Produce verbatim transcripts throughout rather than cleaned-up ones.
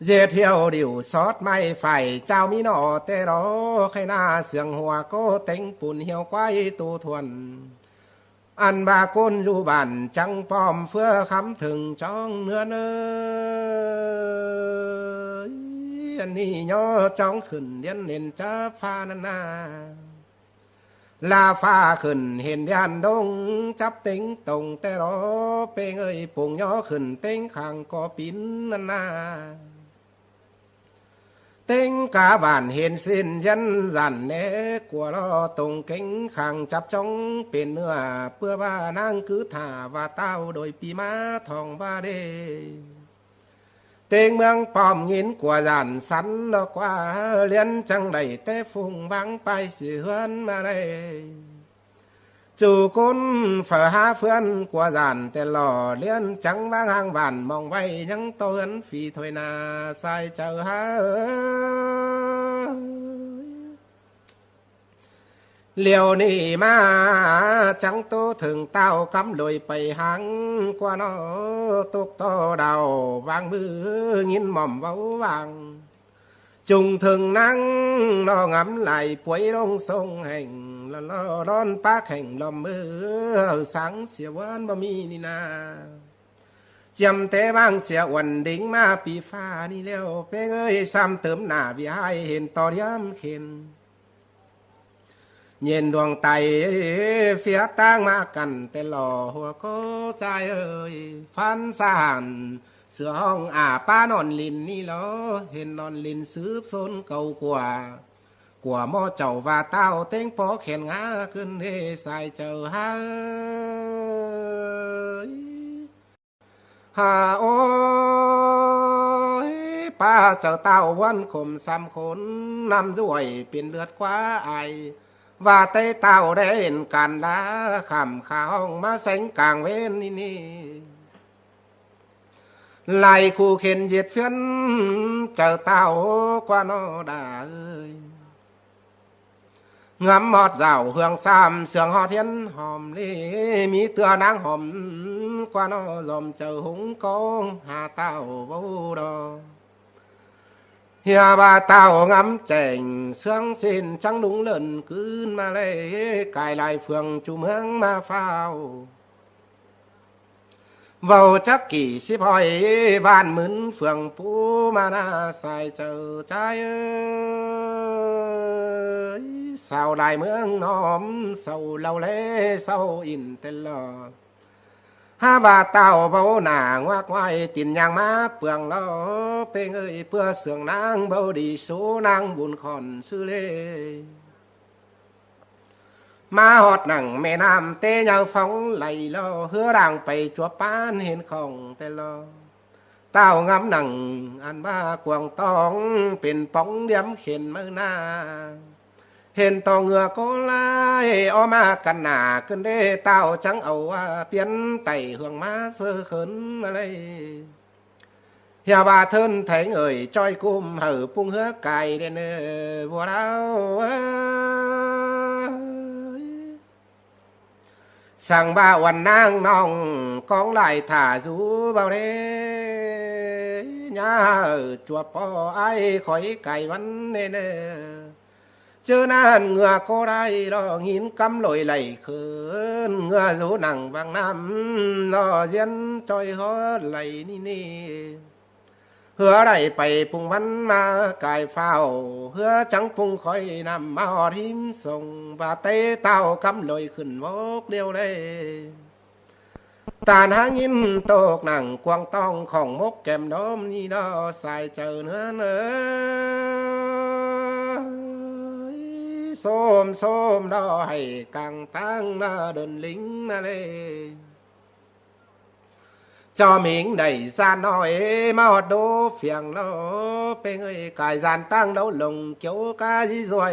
ꞌdệt hiêu điu sót ꞌmạy phải ꞌchao ꞌmí ꞌnọ ꞌtẹ lo, khay ꞌna siêng hua ꞌcọ téng pun hiêu quái tu thuần. Ăn ꞌva ꞌcốn dú bản chắng pom ꞌphứa khắm thửng chóng ꞌnứa ꞌnớ. Ăn ꞌnị ꞌnhó chóng khửn điến nền chắp ꞌphạ ꞌnặn ꞌna. La ꞌphạ khửn hên điên đông chắp téng tông ꞌtẹ lo, ꞌpéng ơi, pông ꞌnhó khửn téng khang ꞌcọ pín ꞌnặn ꞌna. Téng cá bản hên ꞌsịn dán dản ꞌnẹ, ꞌcua lo tông kéng khang chắp chóng pên ꞌnưa, ꞌpưa ꞌva ꞌnáng cứ thả ꞌva ꞌtạu đôi pi ꞌmá thong ꞌva đê. Téng ꞌmướng pom ꞌnghín ꞌcua dản sắn lo ꞌquá, ꞌliến chắng đảy té phung ꞌváng ꞌpai si ꞌhướn ꞌmá đảy. ꞌChu ꞌcốn phaư hák ꞌphướn ꞌcua dản ꞌtẹ lo, ꞌliến chắng ꞌváng ꞌháng bản mong ꞌvạy ꞌnhắng ꞌto ꞌhướn phi thôi ꞌna sai chaư hák ơi. ꞌLẹo ꞌnị ꞌmá chắng ꞌtố thửng ꞌtạu cắm lối pay háng ꞌquá ꞌnọ, tốc ꞌto đao ꞌváng ꞌmự ꞌnghín mỏm ꞌvạu ꞌváng. Chung thửng ꞌnáng ꞌnọ ngắm lai puối ꞌlống sông hẻng, lo lo đón pák hẻng lom ꞌmự, hảư sáng sia ꞌván báu ꞌmí ꞌnị ꞌna. Chiêm té ꞌváng sia uôn đính ꞌmá pi ꞌphạ ꞌnị ꞌlẹo, ꞌpéng ơi, sam tớm nả ꞌviạk ꞌhại hên ꞌto điếm khên. Nhên luông tai ꞌphía ꞌtáng ꞌmá căn ꞌtẹ lo, hua ꞌcọ ꞌchái ơi, phán sa hẳn sửa hong ả ꞌpá ꞌnọn lìn ꞌnị lo, hên ꞌnọn lìn sứp sốn cầu ꞌcua. ꞌCua ꞌmo chảu ꞌva ꞌtạu téng pó khen ngá ꞌcứn ꞌhế sai chaư hák ơi. Hả ơi, ꞌpá chaư ꞌtạu ꞌván khôm sam khốn, ꞌnặm ꞌdú ꞌvạy pên ꞌlượt ꞌquá ai. ꞌVa té ꞌtạu đảy hên căn ꞌlạ, khảm khả hong ꞌmá séng cang ꞌvến ꞌnị ꞌnị. Lai khu khên ꞌdệt phiến, chaư ꞌtạu ꞌquá ꞌnọ đa ơi. Ngắm ꞌhọt dảo hương sam sương ꞌhọt hiến hòm ꞌlế, ꞌmí ꞌtưa ꞌnáng hòm ꞌquá ꞌnọ dòm chaư húng cóng hả ꞌtạu báu đo. ꞌHia ꞌva ꞌtạu ngắm chẻng sương ꞌsịn chắng lung lơn ꞌcứn ꞌmá ꞌlế, cai lai phường ꞌchu ꞌmướng ꞌmá ꞌphạo. ꞌVạu chắc kỉ síp ꞌhọi ꞌván mứn phường pú ꞌmá ꞌna sai chaư ꞌchái ơi. Sau lai ꞌmướng ꞌnọm sau ꞌlau ꞌlế sau ín ꞌtẹ lo. Hả ꞌva ꞌtạu báu nả ꞌnguák ꞌnguái tin ꞌnhắng ꞌmá pương lo, ꞌpéng ơi, ꞌpưa sương ꞌnáng báu đi sú ꞌnáng bun khỏn ꞌsứ ꞌlế. ꞌMá ꞌhọt nẳng ꞌme ꞌnặm té ꞌnhắng phóng đảy lo, ꞌhứa đang pay chuốp ꞌpán hên khỏng ꞌtẹ lo. ꞌTạu ngắm nẳng ăn ꞌva cuông tong pên póng điếm khên máư ꞌna. Hên ꞌto ngựa ꞌcọ lai ók ꞌmá căn nả ꞌcứn đế, ꞌtạu chắng au ꞌva tiên tảy hương ꞌmá ꞌsớ khớn ꞌmá ꞌlế. ꞌHia ꞌva thớn théng ơi, ꞌchoi ꞌcum hảư ꞌpung ꞌhứa cai đen ơ, ꞌvua đao ơi. Săng ꞌva uôn ꞌnáng ꞌnọng cóng lai thả dú báu đế, ꞌnhá hảư chuốp ꞌpo ải khỏi cai ꞌvắn đen ơ. ꞌChớ ꞌnặn ngựa ꞌcọ đảy lo ꞌnghín cắm lối đảy khớn, ngựa dú nẳng ꞌváng ꞌnặm lo ꞌdiến ꞌchoi ꞌhọt đảy ꞌnị ꞌnị. ꞌHứa đảy pay ꞌpung ꞌvắn ꞌmá cai ꞌphạo, ꞌhứa chắng ꞌpung khỏi ꞌnặm ꞌmá ꞌhọt ꞌhím sông, ꞌva té ꞌtạu cắm lối khửn bốc điêu đảy. Tar hák ꞌnghín tốc nẳng cuông tong khỏng mốc kẻm đom ꞌnị lo sai chaư ꞌnớ ơi. Sôm sôm lo hảư cang ꞌtáng ꞌna đon lính ꞌna ꞌlế. ꞌChọ ꞌmính đảy ꞌdan ꞌnọi ꞌmá ꞌhọt đố phiêng lo, ꞌpéng ơi, cai ꞌdan ꞌtáng đáu lông kiếu cá dí ꞌdội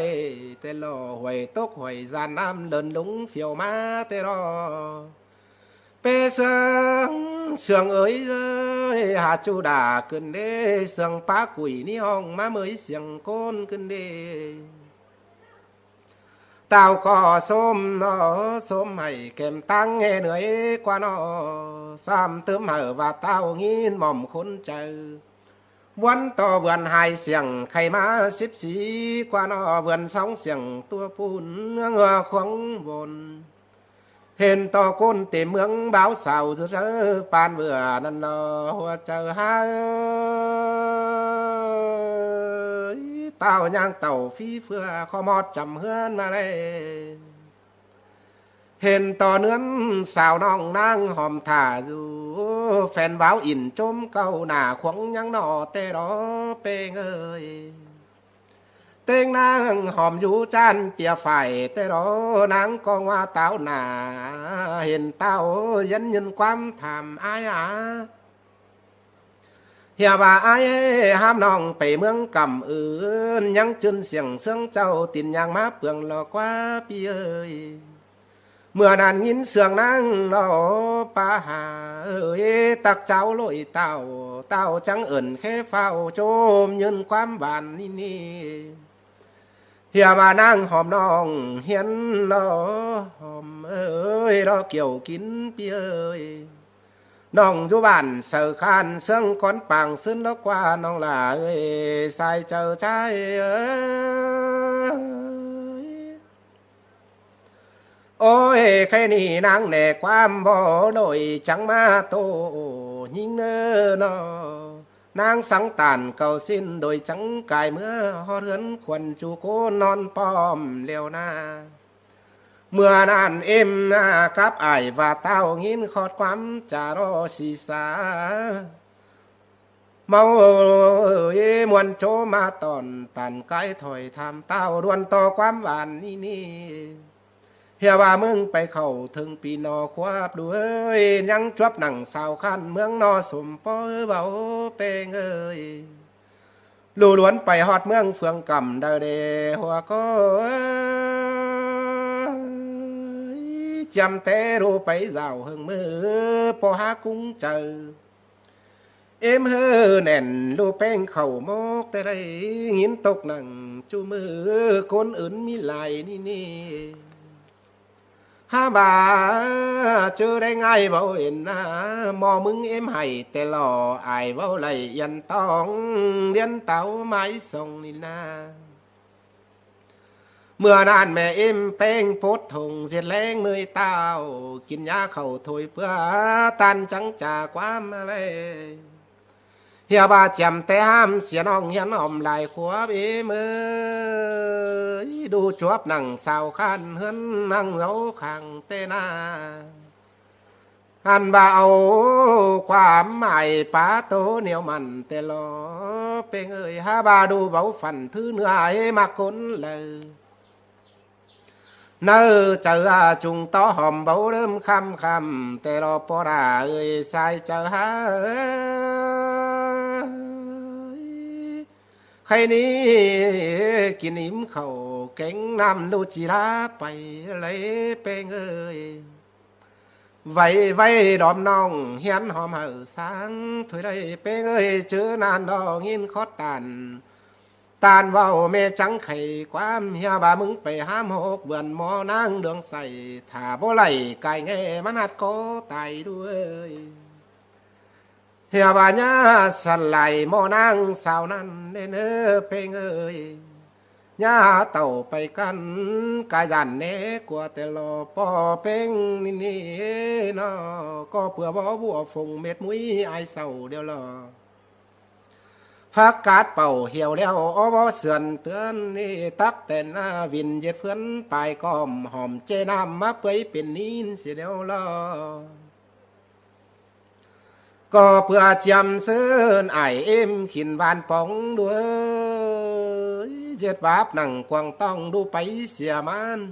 ꞌtẹ lo, huổi tốc huổi ꞌdan ꞌnặm lơn lúng phiêu ꞌmá ꞌtẹ lo. ꞌPé sương, sương ới ơi, hả ꞌchu đả ꞌcứn đế, sương pá quỷ ꞌnị ꞌhọng ꞌmá ꞌmới siêng ꞌcốn ꞌcứn đế. ꞌTạu ꞌcọ sôm ꞌnọ, sôm hảư kẻm ꞌtáng ꞌhê ꞌnưới ꞌquá ꞌnọ, sam tớm hảư ꞌva ꞌtạu ꞌnghín mỏm khốn chaư. Bón ꞌto vườn hai siêng khay ꞌmá síp sí, ꞌquá ꞌnọ vườn song siêng tua pun ꞌngọ khuống bôn. Hên ꞌto ꞌcốn têm ꞌmướng báu sau dú sáư ꞌpan ꞌvựa ꞌnặn lo ꞌhua chaư ꞌhại. ꞌTáu ꞌnhang tảu ꞌphí ꞌphưa ꞌkhọ ꞌmọt chăm ꞌhướn ꞌmá ꞌlế. Hên ꞌto ꞌnướn sau ꞌnọng ꞌnáng hom thả dú, phen báu ỉn ꞌchốm ꞌcau nả khuống ꞌnhắng ꞌnọ ꞌtẹ ꞌló ꞌpéng ơi. ꞌTếng ꞌnáng hom dú ꞌchăn tia phải ꞌtẹ ꞌló ꞌnáng ꞌcọ ꞌngoá táo nả, hên ꞌtao ꞌdến ꞌnhưn ꞌquám tham ải a. ꞌHia ꞌva ải ꞌhám ꞌnọng pay ꞌmướng căm ứn, ꞌnhắng ꞌchưn siêng ꞌsướng ꞌchạu tin ꞌnhang ꞌmá pương lo ꞌquá ꞌpi ơi. ꞌMưa ꞌnặn ꞌnghín ꞌsướng ꞌnáng lo ꞌpá ha ơi, tắc chảu ꞌlội ꞌtạu, ꞌtạu chắng ứn khé phao ꞌchốm ꞌnhưn ꞌquám van ꞌnị ꞌnị. ꞌHia ꞌva ꞌnáng hom ꞌnọng hiến lo hom ơi, lo kiẻo kin ꞌpi ơi. ꞌNọng dú bản saư khan ꞌsướng cón pang ꞌsứn lo ꞌquá ꞌnọng lả ơi, sai chaư ꞌchái ơi. Ôi, khay ꞌnị ꞌnáng nẻ ꞌquám bó ꞌlội chắng ꞌmá tô ꞌnhính ꞌnớ ꞌnọ. ꞌNáng sắng tản cau ꞌsịn đôi chắng cai ꞌmứa ꞌhọt ꞌhướn khuôn ꞌchu ꞌcốn ꞌnón pom ꞌlẹo ꞌna. ꞌMưa ꞌnặn ꞌếm cắp ải ꞌva ꞌtạu ꞌnghín khót ꞌquám chả ꞌnọ si sa. ꞌMáu ơi, muôn ꞌchố ꞌmá tỏn tản cai thỏi tham ꞌtạu đuôn ꞌto ꞌquám van ꞌnị ꞌnị. ꞌHia ꞌva ꞌmướng pay khảu thưng pi ꞌnọ khuốp đuôi, ꞌnhắng chuốp nẳng sau khan ꞌmướng ꞌnọ sôm ꞌpo báu ꞌpéng ơi. ꞌLu ꞌluốn pay ꞌhọt ꞌmướng phướng căm đaư đe ꞌhua ꞌcọ ơi. Chiăm té ꞌlú pay dảo ꞌhưng ꞌmự ꞌpo hák ꞌcúng chaư. Êm ꞌhứ nẻn ꞌlú ꞌpéng khảu mốc té đảy ꞌnghín tốc nẳng ꞌchu ꞌmự ꞌcốn ứn ꞌmí lai ꞌnị ꞌnị. Hák ꞌva ꞌchớ đảy ꞌngai báu ên ꞌna, ꞌmo ꞌmứng êm hảy té lo ải báu đảy yên tong, điến táo mái song ꞌnị ꞌna. ꞌMưa ꞌnặn ꞌme êm ꞌpéng pốt thông ꞌdệt ꞌleng ꞌmới ꞌtạu, kin nhá khảu thôi ꞌpưa ꞌtan chắng chả ꞌquám ꞌlế. ꞌHia ꞌva chiăm té ꞌhám sia ꞌnọng hiến ỏm lai khuốp êm ơi, đu chuốp nẳng sau khan ꞌhướn ꞌnăng dấu khang té ꞌna. Ăn ꞌva au ꞌquám ải pá tô ꞌnéo mẳn té lo ꞌpéng ơi, hák ꞌva đu báu phản thứ ꞌnưa ải ꞌmặc ꞌcốn đaư. ꞌNáư chaư a chung tó hom báu ꞌlớm khăm khăm té lo ꞌpo đả ơi sai chaư hák ơi. Khay ꞌnị kin ím khảu kéng ꞌnặm ꞌlú ꞌchí ꞌlá pay ꞌlế ꞌpéng ơi. Vảy vảy đom ꞌnọng hiến hom hảư sáng thôi đảy ꞌpéng ơi, ꞌchớ ꞌnặn ꞌnọ ꞌnghín khót tản. ꞌTan ꞌvạu ꞌme chắng khay ꞌquám ꞌhia ꞌva ꞌmứng pay ꞌhám hốc vườn ꞌmo ꞌnáng đường say, thả báu đảy cai ꞌnghé ꞌmắn ꞌhặt ꞌcó tai đuôi. ꞌHia ꞌva nhá săn lai ꞌmo ꞌnáng sau ꞌnặn ꞌnớ ꞌpéng ơi. Nhá tảu pay căn ca dản ꞌné ꞌcua té lo ꞌpo ꞌpéng ꞌnị ꞌnị ꞌnọ, ꞌcọ ꞌpưa báu bua phông mệt mũi ai sau điêu lo. Phák cát pảu hiêu ꞌlẹo ók báu sươn ꞌtướn ꞌnị tắc tẻn a vin ꞌdệt ꞌphướn pay cỏm hỏm ꞌchế ꞌnặm ꞌmá ꞌpới pên ꞌnín sia điêu lo. ꞌCọ ꞌpưa chiăm ꞌsớn ải êm khỉn van póng đuôi, ꞌdệt váp nẳng cuông ꞌtong đu páy sia ꞌmắn.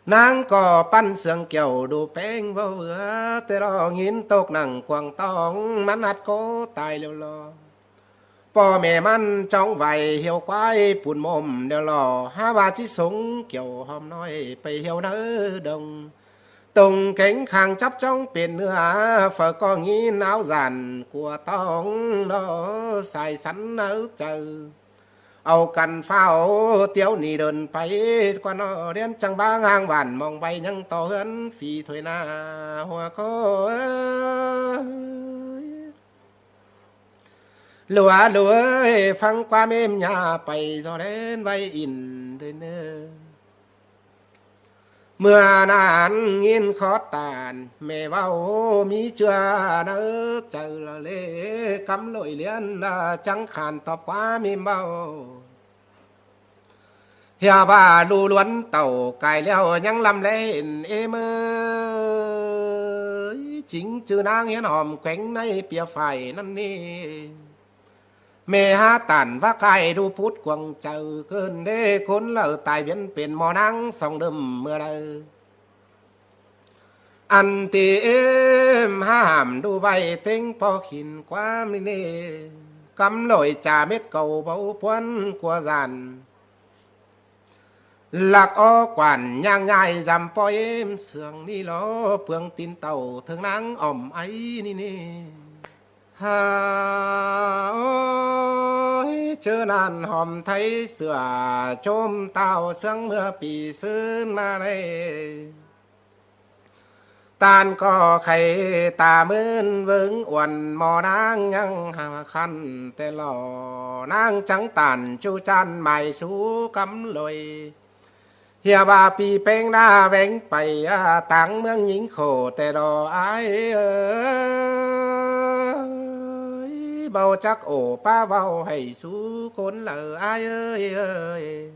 ꞌNáng ꞌcọ ꞌpăn sương kiẻo đu ꞌpéng ꞌvạu ꞌvứa, té lo ꞌnghín tốc nẳng cuông ꞌtong ꞌmắn ꞌhặt ꞌcó tai điêu lo. ꞌPo ꞌme ꞌmắn chóng vảy hiêu ꞌquái pun môm điêu lo, hák ꞌva ꞌchí sống kiẻo hom ꞌnọi pay hiêu ꞌnớ đông. Tông kéng khang chắp chóng pên ꞌnưa, phaư ꞌcọ ꞌnghín áo dản ꞌcua ꞌtong ꞌnọ sai sắn ꞌnớ chaư. Au căn phao tiếu ꞌnị đơn pay ꞌquá ꞌnọ, điến chắng báng ꞌháng vản mong vay ꞌnhắng ꞌto ꞌhướn phi thôi ꞌna ꞌhua ꞌcọ ơi. Lua lua ơi, phắng ꞌquám ꞌếm ꞌnhá pay ꞌdo đen ꞌvạy ín đơi ꞌnớ. ꞌMưa ꞌnặn ꞌnghín khót ꞌtan ꞌmẹ ꞌvạu ꞌmí ꞌchưa ꞌnớ, chaư lỏ ꞌlế cắm ꞌlội ꞌliến, chắng khan tóp ꞌquám ꞌếm ꞌvạu. ꞌHịa ꞌva ꞌlu ꞌluốn tảu cai ꞌlẹo ꞌnhắng ꞌlắm ꞌlế hên ꞌếm ới, chính ꞌchư ꞌnáng Hiến Hòm khéng ꞌnạy ꞌpưa phải ꞌnặn ꞌnị. ꞌMẹ hák ꞌtan ꞌva cai ꞌdu pút cuông chaư ꞌcợn đé ꞌcốn lảu tai viến pên ꞌmo ꞌnáng song đơm ꞌmưa đaư. Ăn ti ꞌếm hák hảm ꞌdu ꞌvạy ꞌtếng ꞌpo khin ꞌquám ꞌnị ꞌnê, cắm ꞌlội ꞌchạ mết cau báu ꞌpuốn ꞌcua dản. Lắc ók quản ꞌnhang ꞌnhại dăm ꞌpo ꞌếm sương ꞌnị lo, ꞌpương tin tảu ꞌtếng ꞌnáng ỏm áy ꞌnị ꞌnê. Ha ôi, ꞌchớ ꞌnặn Hòm Tháy sửa ꞌchốm tao sướng ꞌmưa pi ꞌsướng ꞌmá ꞌnị. ꞌTan ꞌcọ khay ta ꞌmớn ꞌvớng uôn ꞌmo ꞌnáng ꞌnhắng hả khăn ꞌtẹ lo, ꞌnáng chắng ꞌtan ꞌchu ꞌchăn mai sú cắm ꞌlội. ꞌHịa ꞌva pi ꞌpéng ꞌná ꞌvén pay, a, táng ꞌmướng ꞌnhính khổ ꞌtẹ lo ái ơi. Báu chắc ổ ꞌpá ꞌvạu hảy sú ꞌcốn lảu ái ơi ơi.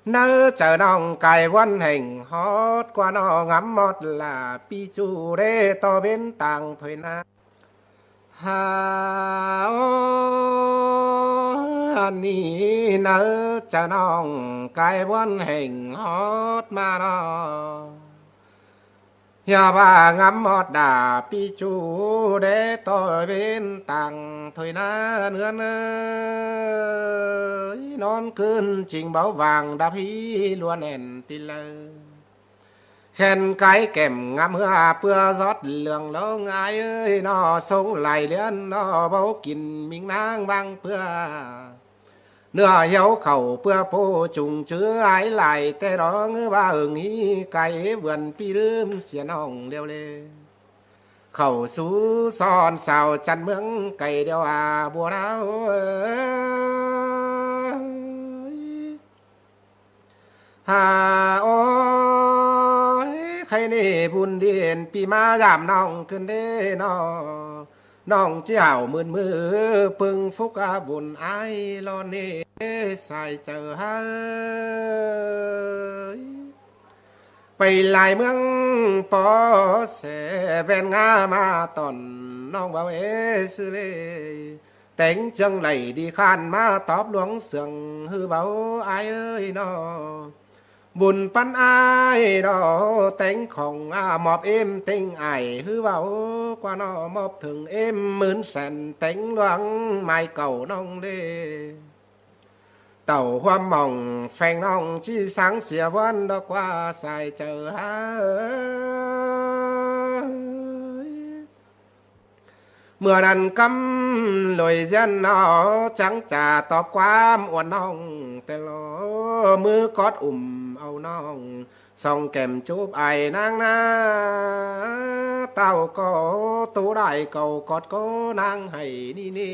ꞌNớ chaư ꞌnọng cai ꞌvón hẻng ꞌhọt ꞌquá ꞌnọ ngắm ꞌmọt lả pi ꞌchu đé ꞌto bến tang thôi ꞌná. Ha ơ, ꞌnị ꞌnớ chaư ꞌnọng cai ꞌvón hẻng ꞌhọt ꞌmá ꞌnọ. ꞌHịa ꞌva ngắm ꞌmọt đả pi ꞌchu đé ꞌto bến tang thôi ꞌná ꞌnươn ơi. ꞌNón ꞌcứn ching báu vang đắp hí ꞌluôn ẻn ti ꞌlư. Khen cái kẻm ngắm ꞌhưa ꞌpưa rót lương lông ái ơi ꞌnọ, sống lai ꞌliến ꞌnọ báu kin ꞌmính ꞌnáng ꞌváng ꞌpưa. ꞌNưa hiếu khảu ꞌpưa ꞌpộ chung chứ ái lai ꞌtẹ đó ngứ ꞌva hưng hí cai vườn pi ꞌlứm sia ꞌnọng ꞌlẹo ꞌlế. Khảu sú son sao chăn ꞌmướng cai ꞌlẹo a bua đáo ơi. Ha ôi, khay ꞌnị bun điên pi ꞌmá dăm ꞌnọng ꞌcứn đế ꞌnọ. ꞌNọng ꞌchí hảu mưn ꞌmự ꞌpứng phúc a bun ái lo ꞌnị sai chaư ha ơi. Pay lai ꞌmướng ꞌpo sẻ ꞌvén ngá ꞌmá tỏn ꞌnọng ꞌvạu ế ꞌsứ ꞌlế. Téng ꞌchương đảy đi khan ꞌmá tóp ꞌluống sương ꞌhứ báu ái ơi ꞌnọ. Bun ꞌpắn ái ꞌnọ téng khong a ꞌmọp ꞌếm ꞌtếng ải ꞌhứ báu ꞌquá ꞌnọ ꞌmọp thửng ꞌếm ꞌmứn sẻn téng ꞌluống mai cảu ꞌnọng ꞌlế. Tảu ꞌhuôm mỏng pheng ꞌnọng ꞌchí sáng sia ꞌvón đó ꞌquá sai chaư ha ơi. ꞌMưa ꞌnặn cắm ꞌlội ꞌdiến ꞌnọ chắng ꞌchạ tóp ꞌquám uôn ꞌnọng ꞌtẹ lo ꞌmứ cót ủm au ꞌnọng song kẻm chốp ai ꞌnáng ꞌná. Tảu ꞌcọ ꞌtố đảy cảu cót ꞌcọ ꞌnáng hảy ꞌnị ꞌnị.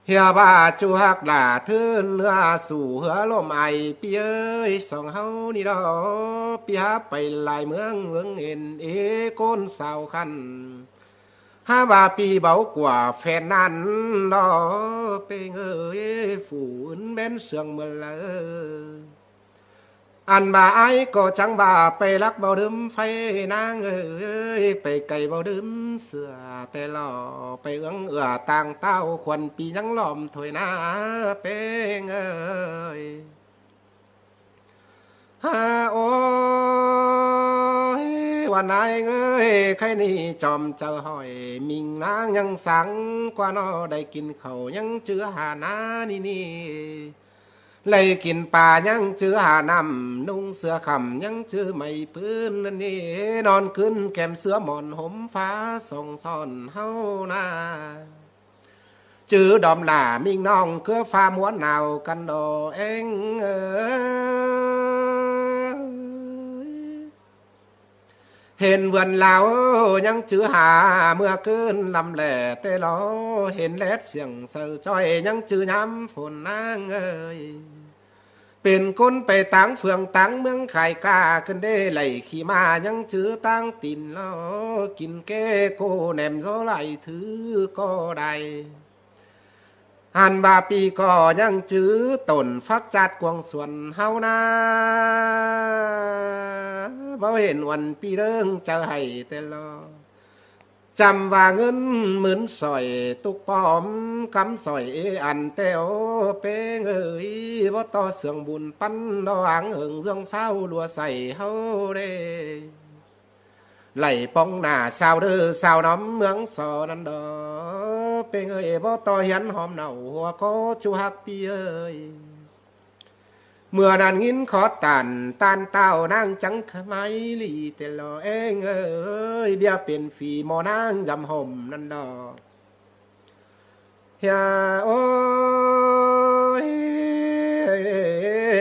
ꞌHịa ꞌva ꞌchu ꞌhặc lả ꞌthứn ꞌnưa sủ ꞌhứa ꞌlốm ai pi ơi song ꞌháu ꞌnị lo. Pi hák pay lai ꞌmướng ꞌvướng hên ế ꞌcốn sao khăn. Hák ꞌva pi báu ꞌcọ phen ꞌnặn lo. ꞌPéng ơi, phủ ứn ꞌmén sương ꞌmưa ꞌlạ. Ăn ꞌva ái ꞌcọ chắng ꞌva pay lắc báu đưm pháy ꞌnáng ơi, pay cay báu đưm sửa ꞌtẹ lo, pay ướng ưa tang ꞌtạu khuôn pi ꞌnhắng lom thôi ꞌná ꞌpéng ơi. Ha ôi, ꞌva ái ơi, khay ꞌnị chom chaư hỏi, ꞌmính ꞌnáng ꞌnhắng sáng ꞌquá ꞌnọ đảy kin khảu ꞌnhắng chứ ha ꞌná ꞌnị ꞌnị. Đảy kin pa ꞌnhắng chứ ha ꞌnặm, ꞌnung sưa khăm ꞌnhắng chứ may pưn ꞌnặn ꞌnị, ꞌnón ꞌcứn kẻm sưa mỏn hốm phá song son ꞌháu ꞌná. Chứ đom lả ꞌmính ꞌnọng ꞌcứa pha ꞌmuôn nao căn đo ꞌeng ơi. Hên vườn Lao ꞌnhắng chứ hả ꞌmưa ꞌcứn ꞌlắm lẻ ꞌtẹ lo, hên lét siêng saư ꞌchoi ꞌnhắng chứ ꞌnhám phôn ꞌnáng ơi. Pên ꞌcốn pay ꞌtáng phường ꞌtáng ꞌmướng khai ca ꞌcứn đé, đảy khỉ ꞌma ꞌnhắng chứ ꞌtáng tin lo, kin ké cô nẻm dó lai thứ ꞌcọ đảy. Hăn ꞌva ꞌpi ꞌcọ ꞌnhắng chứ tổn phắc chát cuông suôn ꞌháu ꞌna. Báu hên uôn ꞌpi ꞌlớng chaư hảy ꞌtẹ lo. Chăm ꞌva ꞌngớn ꞌmướn sỏi túc pom cắm sỏi ê ăn ꞌtẹ ꞌpéng ơi, báu ꞌto sương bun ꞌpắn lo áng hơng ꞌdướng ꞌsáo ꞌlua sảy ꞌháu đé. Đảy póng nả sao đơ sao ꞌnóm ꞌmướng so ꞌnặn đó. ꞌPéng ơi, báu ꞌto hiến hom nảu hua ꞌcọ ꞌchu hắc ꞌpi ơi. ꞌMưa ꞌnặn ꞌnghín khót tản ꞌtan ꞌtao ꞌnáng chắng kha mai ꞌli ꞌtẹ lo ꞌpéng ơi, ꞌviạk pên phi ꞌmo ꞌnáng dăm hom ꞌnặn đó. Hia ôi,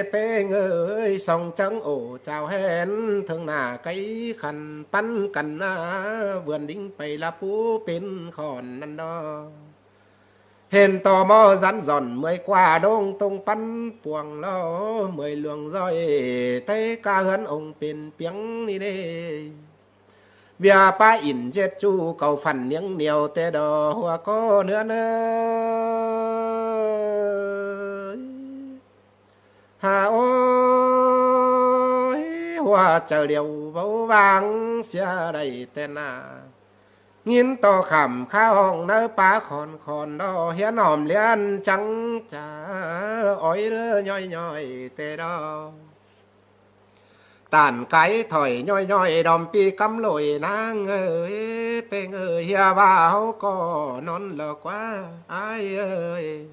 ꞌpéng ơi, song chắng ổ chao hén, ꞌtếng nả cáy khăn ꞌpắn căn ꞌna, vườn đính pay ꞌlạ pú pên khỏn ꞌnặn đó. Hên ꞌto ꞌmo dắn dọn ꞌmơi ꞌquá ꞌlống ꞌtông ꞌpắn puông lo, ꞌmơi luông ꞌdoi té cá ꞌhướn ống pên piếng ꞌnị đé. ꞌViạk pá ỉn ꞌdệt ꞌchu cau phăn ꞌniếng ꞌnéo ꞌtẹ đó hua ꞌcọ ꞌnứa ꞌnới. Hả ôi, hua chaư điêu báu vang sia đảy ꞌtẹ nả. ꞌNgín ꞌto khảm khá hong ꞌnớ pá khon khon đó hiến hòm ꞌliến chắng chả ói ꞌlứa ꞌnhói ꞌnhói ꞌtẹ đó. Tản cái thỏi ꞌnhói ꞌnhói đom ꞌpi cắm lội ꞌnáng ơi, ꞌpéng ơi, hia ꞌva ꞌháu ꞌcọ ꞌnón lỏ ꞌquá ai ơi.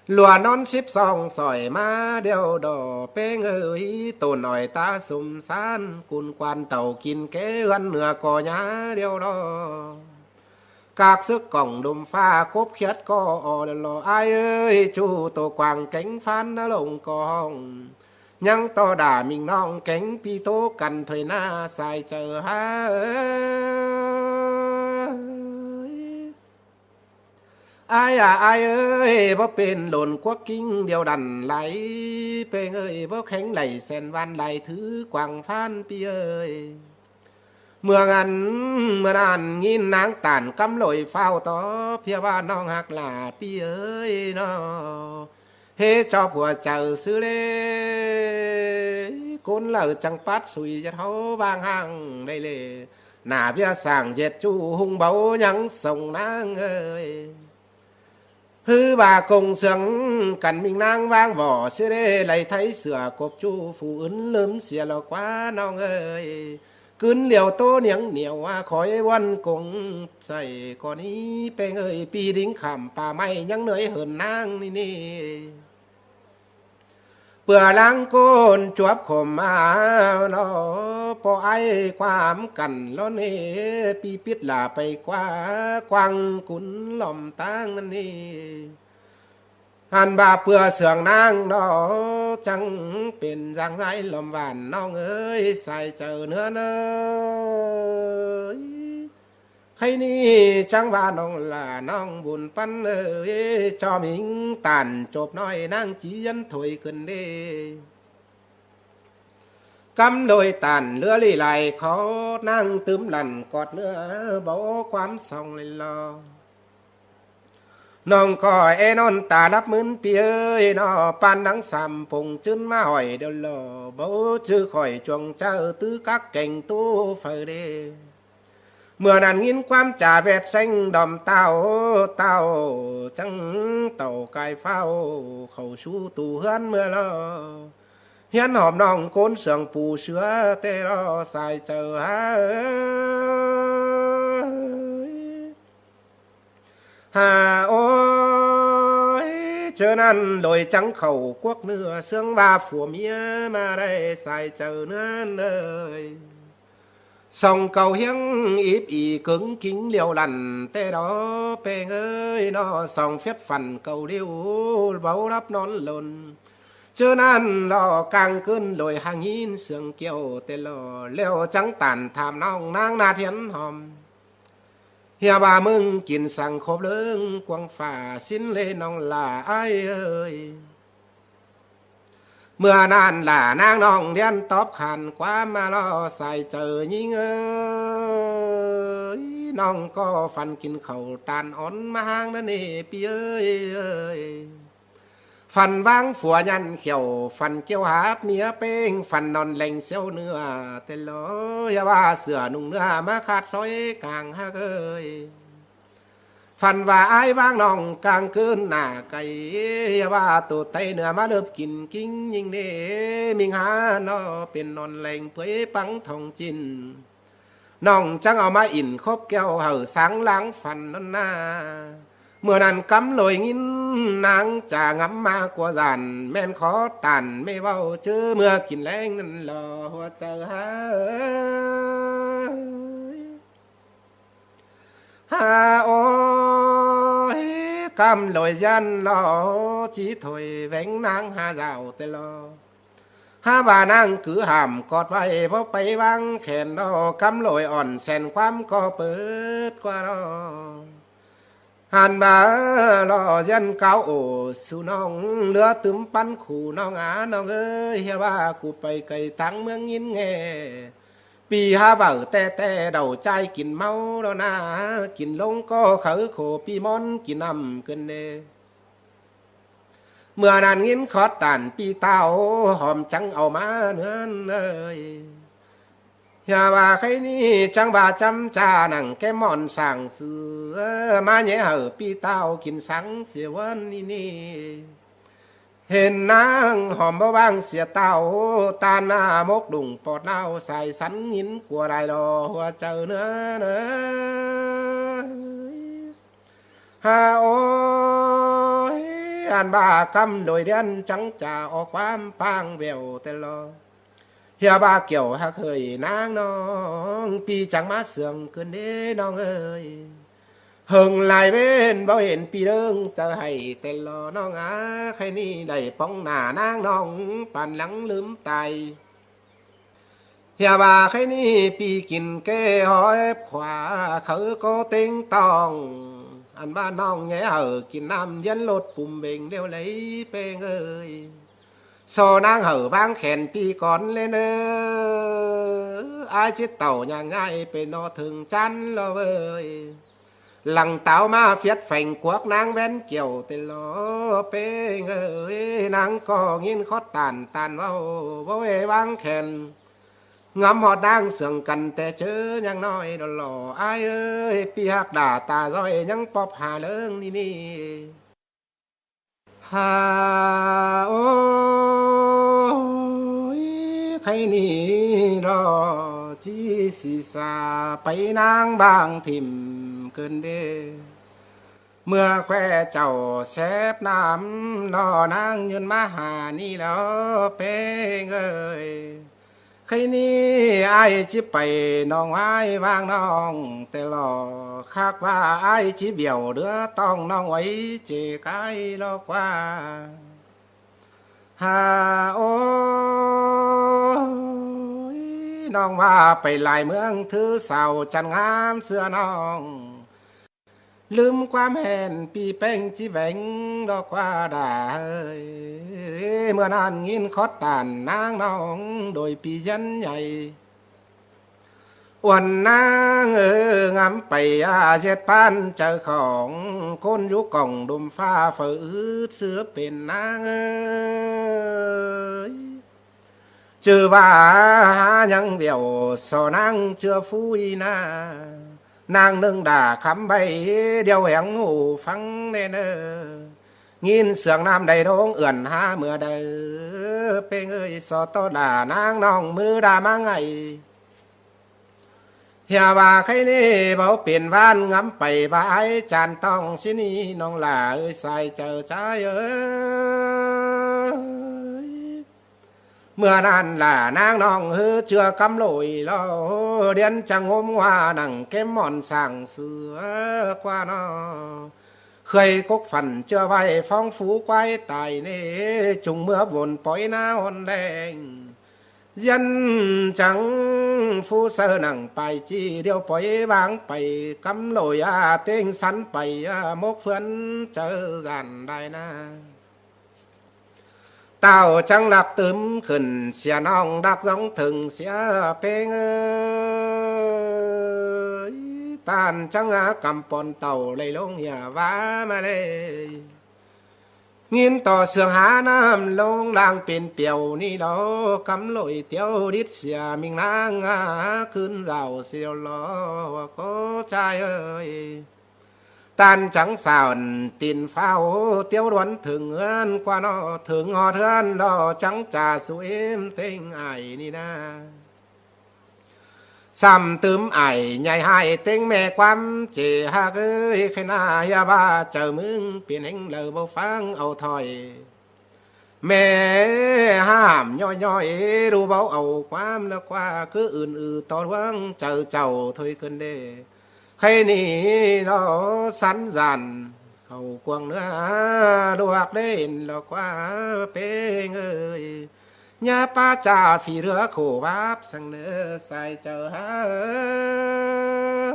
ꞌLua ꞌnón síp song sỏi ꞌmá điêu đó, ꞌpéng ơi, tổn ỏi ta sum sán, cun quan tảu kin ké ꞌhướn ꞌnưa ꞌcọ nhá điêu đó. Các sước cỏng đùm pha cốp khiét ꞌcọ o lo ai ơi, ꞌchu tô quang kéng phán ꞌná lông ꞌcọ hong. ꞌNhắng ꞌto đả ꞌminh ꞌnọng kéng ꞌpi tố căn thuê ꞌna sai chaư hả ơi. Ai à ai ơi, báu pên lộn cuốc king điêu đẳn lai, ꞌpéng ơi, báu khéng đảy sen van lai thứ quang phán ꞌpi ơi. ꞌMưa ꞌnặn, ꞌmưa ꞌnặn ꞌnghín ꞌnáng tản cắm lội phao tó, ꞌpưa ꞌva ꞌnọng hắc lả ꞌpi ơi ꞌnọ. Hế ꞌchọ phua chaư ꞌsứ ꞌlế, ꞌcốn ꞌlạ chắng pắt sui ꞌdệt ꞌháu ꞌváng ꞌháng đảy ꞌlế. Nả ꞌviạk sảng ꞌdệt ꞌchu hung báu ꞌnhắng sông ꞌnáng ơi. ꞌHứ ꞌva công xương căn ꞌminh ꞌnáng ꞌváng vỏ ꞌsứ ꞌlế, đảy tháy sửa cộp ꞌchu phủ ứn ꞌlớm sia lo ꞌquá ꞌnọng ơi. ꞌCứn điêu ꞌtố ꞌniếng ꞌnéo ꞌva khỏi ꞌvón công sảy ꞌcọ ꞌnị, ꞌpéng ơi, ꞌpi đính khảm pả ꞌmạy ꞌnhắng ꞌnới hơn ꞌnáng ꞌnị ꞌnị. ꞌPưa ꞌláng ꞌcốn chuốp khổm ꞌmá lo, ꞌpo ai ꞌquám căn lo ꞌnị, ꞌpi pít lả pay ꞌquá quang cún lom ꞌtáng ꞌnặn ꞌnị. Hăn ꞌva ꞌpưa sương ꞌnáng đó chắng pên dáng ꞌdái lom vản ꞌnọng ơi, sai chaư ꞌnứa ꞌnới. Khay ꞌnị chắng ꞌva ꞌnọng lả ꞌnọng bun ꞌpắn ơi, ꞌchọ ꞌminh tản chộp ꞌnọi ꞌnáng ꞌchí dán thôi cơn đê. Cắm lội tản ꞌlứa ꞌlị lai khó ꞌnáng tứm lẳn cọt ꞌnứa báu ꞌquám song lai lo. ꞌNọng ꞌcọ é ꞌnón ta lắp ꞌmướn ꞌpi ơi ꞌnọ, ꞌpan ꞌnáng sam pông ꞌchướn ꞌmá hỏi điêu lo, báu ꞌchư khỏi chuông chaư tứ cắc kéng ꞌtố phaư đê. ꞌMưa ꞌnặn ꞌnghín ꞌquám chả ꞌvẹt ꞌséng đom ꞌtao, ꞌtao chắng tảu cai phao khảu sú tu ꞌhướn ꞌmưa lo. Hiến hòm ꞌnọng ꞌcốn sương pú sứa ꞌtẹ lo sai chaư hả ơi. Hả ôi, ꞌchớ ꞌnặn lội chắng khảu cuốc ꞌnưa ꞌsướng ꞌva phua ꞌmía ꞌmá đảy sai chaư ꞌnớ ꞌnới. Song cau ꞌhiếng íp ỉ cứng kính liêu lẳn ꞌtẹ đó, ꞌpéng ơi ꞌnọ, song phiết phăn cau liêu báu lắp ꞌnón lôn. ꞌChớ ꞌnặn lo cang ꞌcứn lội hăng ꞌnghín sương kiêu ꞌtẹ lo, ꞌlẹo chắng tản tham ꞌnọng ꞌnáng ꞌnát hiến hom. ꞌHia ꞌva ꞌmứng kin săng khốp ꞌlớng cuông phả sín ꞌlế ꞌnọng lả ải ới. ꞌMưa ꞌnặn lả ꞌnáng ꞌnọng ꞌliến tóp khan ꞌquám ꞌmá lo sai chaư ꞌnhính ới. ꞌNọng ꞌcọ phăn kin khảu ꞌtan ón ꞌmá ꞌháng ꞌnặn ꞌnị ꞌpi ới. Phăn ꞌváng phua ꞌnặn khẻo, phăn kiêu háp ꞌmía ꞌpéng, phăn ꞌnọn leng ꞌséo ꞌnưa ꞌtẹ lo. ꞌHia ꞌva sửa ꞌnung ꞌnưa ꞌmá khát sói cang ꞌhặc ới. Phăn ꞌva ải ꞌváng ꞌnọng cang ꞌcứn nả cay, ꞌhia ꞌva tô ꞌtay ꞌnưa ꞌmá ꞌlợp kin ꞌkính ꞌnhính ꞌnê, ꞌminh há ꞌnọ pên ꞌnọn leng ꞌpưới pắng thong ꞌchịn. ꞌNọng chắng au ꞌmá ỉn khốp keo hảư sáng láng phăn ꞌnọn ꞌna. ꞌMưa ꞌnặn ꞌcắm ꞌlội ꞌnghín ꞌnáng ꞌchạ ngắm ꞌmá ꞌcua dản, ꞌmen khót tản ꞌmế ꞌvạu ꞌchớ ꞌmưa kin ꞌleng ꞌnặn lo ꞌhua chaư há ới. Há ối, ꞌcắm ꞌlội ꞌdán lo ꞌchí thôi ꞌvén ꞌnáng há dảo ꞌtẹ lo. Há ꞌva ꞌnáng cứ hảm cót ꞌvạy báu pay ꞌváng khen lo, ꞌcắm ꞌlội ỏn sen ꞌquám ꞌcọ pớt ꞌquá lo. Hăn ꞌva lo ꞌdán cáo ổ su ꞌnọng, ꞌlứa tứm ꞌpắn khu ꞌnọng a ꞌnọng ới, ꞌhia ꞌva cu pay cay táng ꞌmướng ꞌnghín ꞌnhe. ꞌPi hák ꞌvạu ꞌtẹ ꞌtẹ đảy ꞌchái kin ꞌmáu lo ꞌna, kin ꞌlống ꞌcọ kháư khổ ꞌpi ꞌmón kin ꞌnặm ꞌcứn ꞌnê. ꞌMưa ꞌnặn ꞌnghín khót tản ꞌpi ꞌtạu hom chắng au ꞌmá ꞌnớ ới. ꞌHia ꞌva khay ꞌnị chắng ꞌva chăm ꞌchạ nẳng ké ꞌmọn sảng sư, ꞌmá ꞌnhé hảư ꞌpi ꞌtạu kin sáng sia ꞌvơn ꞌnị ꞌnị. Hên ꞌnáng hom báu ꞌváng sia ꞌtạu, ꞌtan ꞌna mốc đủng pọt ꞌnạu sai sắn ꞌnghín ꞌcua lai lo ꞌhua chaư ꞌnớ ới. Há ối, ăn ꞌva ꞌcắm ꞌlội ꞌliến chắng ꞌchạ ók ꞌquám ꞌpáng ꞌvẹo ꞌtẹ lo. ꞌHia ꞌva kiẻo ꞌhặc ꞌhới ꞌnáng ꞌnọng, ꞌpi chắng ꞌmá sương ꞌcứn ꞌnê ꞌnọng ới. Hơng lai ꞌvến báu hên ꞌpi ꞌlớng chaư hảy ꞌtẹ lo ꞌnọng a, khay ꞌnị đảy ꞌpóng nả ꞌnáng ꞌnọng păn lắng lứm tai. ꞌHia ꞌva khay ꞌnị ꞌpi kin ké hói khua kháư ꞌcọ ꞌtếng tong, ăn ꞌva ꞌnọng ꞌnhé hảư kin ꞌnặm ꞌliến ꞌlột pum bêng ꞌlẹo đảy ꞌpéng ới. So ꞌnáng hảư ꞌváng khen ꞌpi cón ꞌlến ơ, ải ꞌchí tảu nhang ꞌnhại pên ꞌno thơng chăn lo ới. Lăng táo ꞌmá phiết pheng cuốc ꞌnáng ꞌvén kiẻo ꞌtẹ lo ꞌpéng ới, ꞌnáng ꞌcọ ꞌnghín khót tản tản ꞌvạu, báu ꞌváng khen. Ngắm ꞌhọt ꞌnáng sương căn ꞌtẹ ꞌchớ ꞌnhắng ꞌnọi đo lo ải ới, ꞌpi ꞌhặc đả ta ꞌdoi ꞌnhắng ꞌpọp ha ꞌlớng ꞌnị ꞌnị. Há ối, khay ꞌnị lo ꞌchí si sa pay ꞌnáng bang thỉm ꞌcứn đê. ꞌMưa ꞌkhoẹk chảu sép ꞌnặm lo ꞌnáng ꞌnhưn ꞌmá ha ꞌnị lo ꞌpéng ới. Khay ꞌnị ải ꞌchí pay ꞌnọng ải ꞌváng ꞌnọng ꞌtẹ lo, khắc ꞌva ải ꞌchí bẻo đứa ꞌtong ꞌnọng uối ꞌchí cai lo ꞌquá. Há ối, ꞌnọng ꞌva pay lai ꞌmướng thứ sau chăn ngắm ꞌsứa ꞌnọng. Lứm ꞌquám hên ꞌpi ꞌpéng ꞌchí ꞌvén lo ꞌquá đa ới. ꞌMưa ꞌnặn ꞌnghín khót tản ꞌnáng ꞌnọng đôi ꞌpi ꞌdán nhay. Uôn ꞌnáng ơ, ngắm pay a ꞌdệt ꞌpán chaư khong, ꞌcốn dú cỏng đôm ꞌphạ phaư ứt ꞌsứa pên ꞌnáng ới. ꞌChớ ꞌva hák ꞌnhắng bẻo so ꞌnáng ꞌchưa phui ꞌna, ꞌnáng ꞌnưng đa khắm ꞌvạy điêu héng ꞌhụ ꞌphắng ꞌnê ꞌnớ. ꞌNghín sương ꞌnặm đảy đông ươn hák ꞌmưa đaư, ꞌpéng ới, so ꞌtọ đa ꞌnáng ꞌnọng ꞌmứ đa ꞌmá ngay. ꞌHia ꞌva khay ꞌnị báu pên ꞌván ngắm pay ꞌva ải chăn ꞌtong ꞌsịn ꞌnị ꞌnọng lả ới sai chaư ꞌchái ới. ꞌMưa ꞌnặn lả ꞌnáng ꞌnọng ꞌhứ ꞌchưa ꞌcắm ꞌlội lo, điến chắng ꞌhôm ꞌhua nẳng kém ꞌmọn sảng sư ꞌquá ꞌnọ. Cới cốc phản ꞌchưa ꞌvạy phóng phú quái tài ꞌnị, chung ꞌmứa vốn pói ná hôn leng. ꞌDiến chắng phú saư nẳng pay ꞌchị điêu pói váng pay cắm lội a, ꞌtếng sắn pay a, mốc phướn chaư dản đai ná. Tao chắng lặc tứm khửn sia ꞌnọng đắc dóng thửng sia ꞌpéng ơi. ꞌTan chắng a căm pon tàu lây ꞌlống hia ꞌva ꞌmá lê. ꞌNgín ꞌto sương há ꞌnặm ꞌlống lang pên piêu ꞌnị lo, cắm lội tiếu đít sia ꞌmính ꞌnáng a, khửn dảo siêu lo, ꞌcọ ꞌchái ơi. ꞌTan chắng sảo tin phao tiếu đuôn thửng ꞌhướn ꞌquá ꞌnọ, thửng ꞌhọt ꞌhướn lo chắng ꞌchạ sú ꞌếm ꞌtếng ải ꞌnị ná. Sắm tứm ải nhảy ꞌhại ꞌtếng ꞌme ꞌquám ꞌchế ꞌhặc ơi, khay ꞌná hia ꞌva chaư ꞌmướng pên ꞌhéng đaư báu phắng au thỏi. ꞌMe hám ꞌnhói ꞌnhói đu báu au ꞌquám ꞌlứa ꞌquá, cứ ứn ư tó ꞌluống chaư chảu thôi cơn đê. Khay ꞌnị lo sắn dản khảu cuông ꞌnứa, luộc đên lo ꞌquá ꞌpéng ơi. ꞌNhá ꞌpá ꞌchạ phi ꞌlứa khổ báp săng ꞌnớ sai chaư há ơi.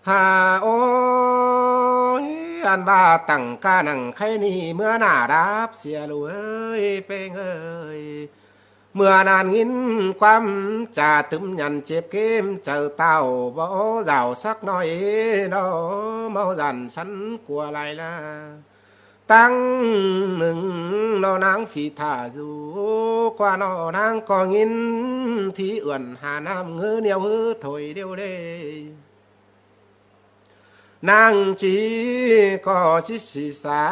Hả ôi, ăn ꞌva tẳng ca nẳng khay ꞌnị ꞌmứa nả đáp sia ꞌlụk ơi, ꞌpéng ơi. ꞌMưa ꞌnặn ꞌngín ꞌquám ꞌchạ tứm nhẳn chếp kêm chaư tảo báu dảo sắc ꞌnọi lo, ꞌmá dản sắn cua lai ꞌla. ꞌTang ꞌnưng lo ꞌnáng phi thả dú ꞌquá ꞌnọ, ꞌnáng ꞌcọ ꞌngín thí ươn hả ꞌnặm ꞌngứ ꞌnéo ꞌhứ thôi điêu đê. ꞌNáng ꞌchí ꞌcọ ꞌchí sí sa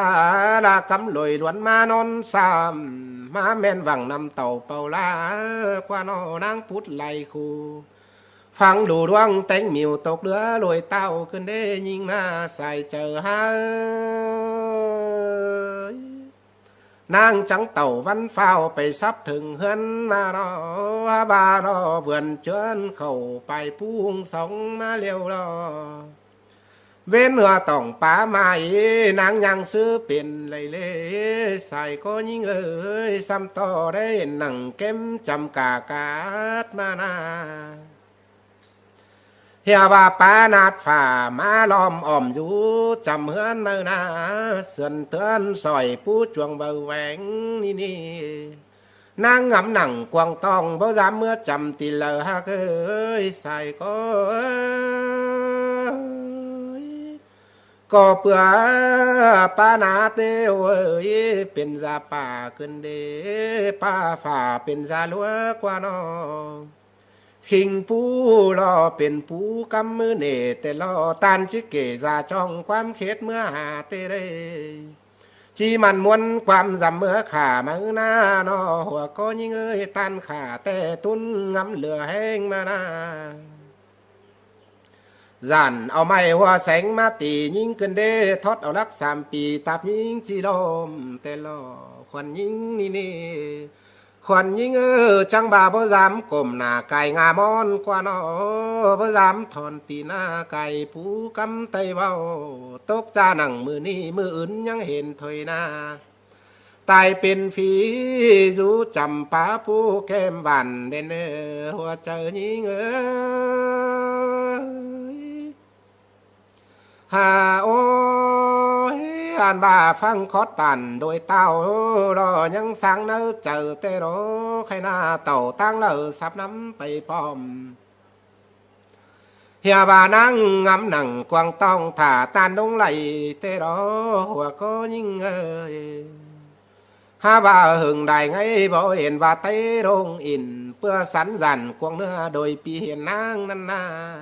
ꞌla cắm lội ꞌluôn ꞌmá ꞌnón sam, ꞌmá ꞌmen văng ꞌnặm tảu pau ꞌla ꞌquá ꞌnọ, ꞌnáng pút lai khu. Phắng đu ꞌluống téng miu tốc ꞌlứa lội tảo cơn đê ꞌnhính ꞌná sai chaư há ơi. ꞌNáng chắng tảu ꞌvắn phao pay sắp thửng ꞌhướn ꞌmá ꞌnọ, ꞌva ꞌnọ vườn ꞌchướn khảu pay pung sóng ꞌmá ꞌlẹo lo. ꞌVến ꞌhứa tỏng pá mai ꞌnáng ꞌnhắng ꞌsứ pên lay lê, sai ꞌcọ ꞌnhính ơi, sắm ꞌto đảy nẳng kém chăm cả cát ꞌmá ꞌná. Hia ꞌva pá nát phả ꞌmá ꞌlóm ỏm dú chăm ꞌhướn ꞌmự ꞌná, sươn ꞌtướn sỏi pú chuông báu veng ꞌnị ꞌnị. ꞌNáng ngắm nẳng cuông tong báu dám ꞌmứa chăm tin laư ꞌhặc ơi, sai ꞌcọ ơi. ꞌCọ ꞌpưa pá nát ꞌlẹo ơi, pên da pả cơn đê, pá phả pên da ꞌluốc ꞌquá ꞌnọ. Khinh pú lo pên pú cắm ꞌmứ nể ꞌtẹ lo, ꞌtan ꞌchí kể da chong ꞌquám khết ꞌmứa hả ꞌtẹ đê. ꞌChí mẳn ꞌmuôn ꞌquám dăm ꞌmứa khả ꞌmự ꞌná ꞌnọ, hua ꞌcọ ꞌnhính ơi, ꞌtan khả ꞌtẹ ꞌtún ngắm lửa ꞌhéng ꞌmá ꞌná. Dản au ꞌmạy hua séng ꞌmá ti ꞌnhính cơn đê, thót au lắc sam pi táp ꞌnhính ꞌchí ꞌlóm ꞌtẹ lo. Khuôn ꞌnhính ꞌnị ꞌnị, khuôn ꞌnhính ơ, chắng ꞌva báu dám cổm nả cai ngả ꞌmón ꞌquá ꞌnọ, báu dám thon ti ꞌná cai pú cắm tay ꞌvạu. Tốc ꞌchạ nẳng ꞌmự ꞌnị ꞌmự ứn ꞌnhắng hên thôi ꞌná. Tai pên phi dú chăm pá pú kém vản đen ơ, hua chaư ꞌnhính ơi. Hả ôi, ăn ꞌva phắng khót tản đôi tảo lo, ꞌnhắng sáng ꞌnớ chaư ꞌtẹ lo, khay ꞌná tảu ꞌtáng laư sắp ꞌnắm pay pom. Hia ꞌva ꞌnáng ngắm nẳng cuông tong thả ꞌtan ꞌlống lay ꞌtẹ lo, hua ꞌcọ ꞌnhính ơi. Hả ꞌva hưng đai ꞌngáy báu hên ꞌva ꞌTáy ꞌlống in, ꞌpưa sắn dản cuông ꞌnứa đôi pi hên ꞌnáng ꞌnặn ꞌná.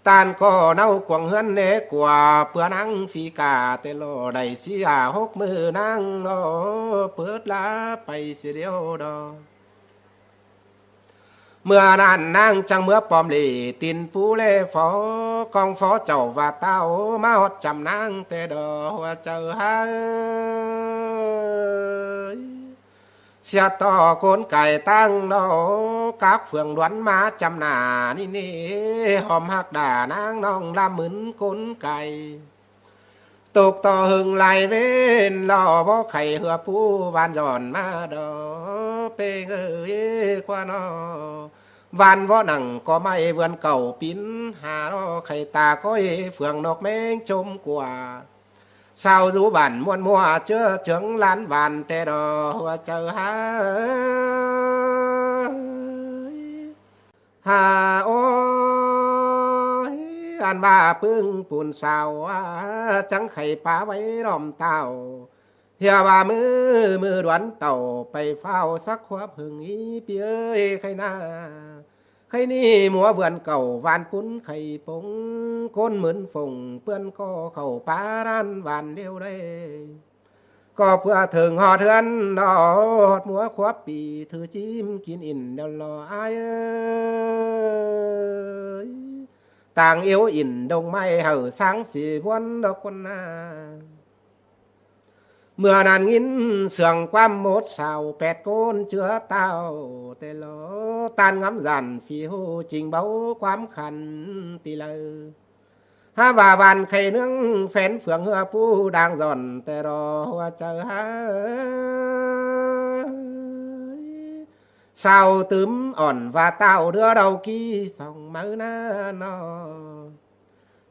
ꞌTan ꞌcọ ꞌnáu cuông ꞌhướn ꞌnê cua, ꞌpưa ꞌnáng phi cả ꞌtẹ lo đảy sí hả hốc ꞌmự ꞌnáng lo, pớt ꞌlạ pay sia ꞌlẹo đo. ꞌMưa ꞌnặn ꞌnáng chắng ꞌmứa pom lỉ tin pú ꞌlế phó, ꞌcóng phó chảu ꞌva tảo ꞌmá ꞌhọt chăm ꞌnáng ꞌtẹ đo, hua chaư há ơi. sia tó ꞌcốn cai ꞌtáng ꞌnọ, cắp phượng đuốn ꞌmá chăm nả ꞌnị ꞌnị, hom ꞌhặc đả ꞌnáng ꞌnọng ꞌlam mứn ꞌcốn cai. Tốc tó ꞌhưng lai ꞌvến lo báu khay ꞌhứa ꞌpú van dọn ꞌmá đo, ꞌpéng ơi, ꞌquá ꞌnọ. Van báu nẳng ꞌcọ ꞌmạy vườn cảu pín ha lo khay ta ꞌcói phượng ꞌnộc ꞌmếng chốm cua. Sau dú bản ꞌmuôn ꞌmua ꞌchớ chướng lán van ꞌtẹ đo ꞌhứa chaư ha. Ha ôi, ăn ꞌva ꞌpứng pun sau a, chắng khay pá ꞌvạy ꞌlóm táo. ꞌHịa ꞌva ꞌmự, ꞌmự đuốn tảu pay phao sắc khuốp hưng í ꞌpi ơi khay na. Khay ꞌnị ꞌmúa vườn cảu van pún khay pông, ꞌcốn mứn phông ꞌpươn ꞌcọ khảu pá ꞌran van ꞌlẹo đảy. ꞌCọ ꞌpưa thơng ꞌhọt ꞌhướn ꞌnọ, ꞌhọt ꞌmúa khuốp pi thứ chim kin ỉn ꞌlẹo lo ải ơi. Tang iêu ỉn đông ꞌmạy hảư sáng sì ꞌmuôn độc ꞌcốn na. ꞌMưa ꞌnặn ꞌnghín sương ꞌquám mốt sau pét ꞌcốn ꞌchưa táo ꞌtẹ lo, ꞌtan ngắm dản phi ꞌhụ chinh báu ꞌquám khăn ti laư. Ha ꞌva van khay ꞌnướng phén phượng ꞌhứa ꞌpú đang dọn ꞌtẹ đo ꞌhứa chaư ha. Sau tứm ỏn ꞌva táo đứa đau ki song máư ꞌna ꞌnọ.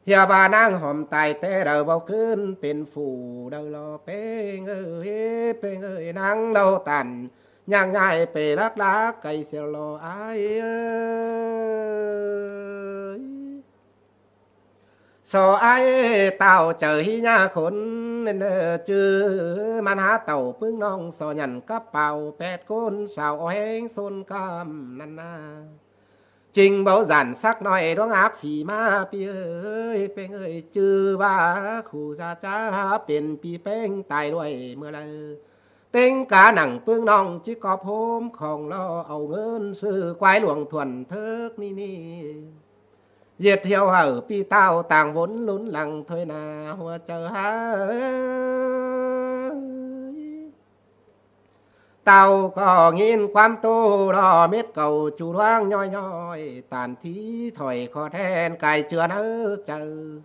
ꞌHịa ꞌva ꞌnáng hom tai ꞌtẹ đaư báu ꞌcứn pên phủ đaư lo ꞌpéng ơi, ꞌpéng ơi, ꞌnáng đaư tản ꞌnhắng ꞌnhại pê lắc lắc cay siêu lo ải ơi. So ải táo chaư hí ꞌnhá khốn nên ơ, ꞌchư ꞌmắn há tảu ꞌpứng ꞌnọng so nhẳn cắp páo pét ꞌcốn sau ók ꞌhéng ꞌsốn căm ꞌnặn ꞌna. Chinh báu dản sắc ꞌnọi đuống ác phi ꞌmá ꞌpi ơi, ꞌpéng ơi, ꞌchư ꞌva khủ da chá pên pi ꞌpéng tai đuôi ꞌmưa đaư. ꞌTếng cá nẳng ꞌpứng ꞌnọng ꞌchí cóp ꞌhốm khong lo au ꞌngớn sư ꞌquái luông thuần thớc ꞌnị ꞌnị. ꞌDệt hiêu hảư ꞌpi táo tang vốn lún lăng thôi na ꞌhứa chaư ha. Táo ꞌcọ ꞌnghín ꞌquám tô lo mết cảu chu ꞌluống ꞌnhói ꞌnhói, tản thí thỏi khót ꞌhén cai ꞌchưa ꞌnớ chaư.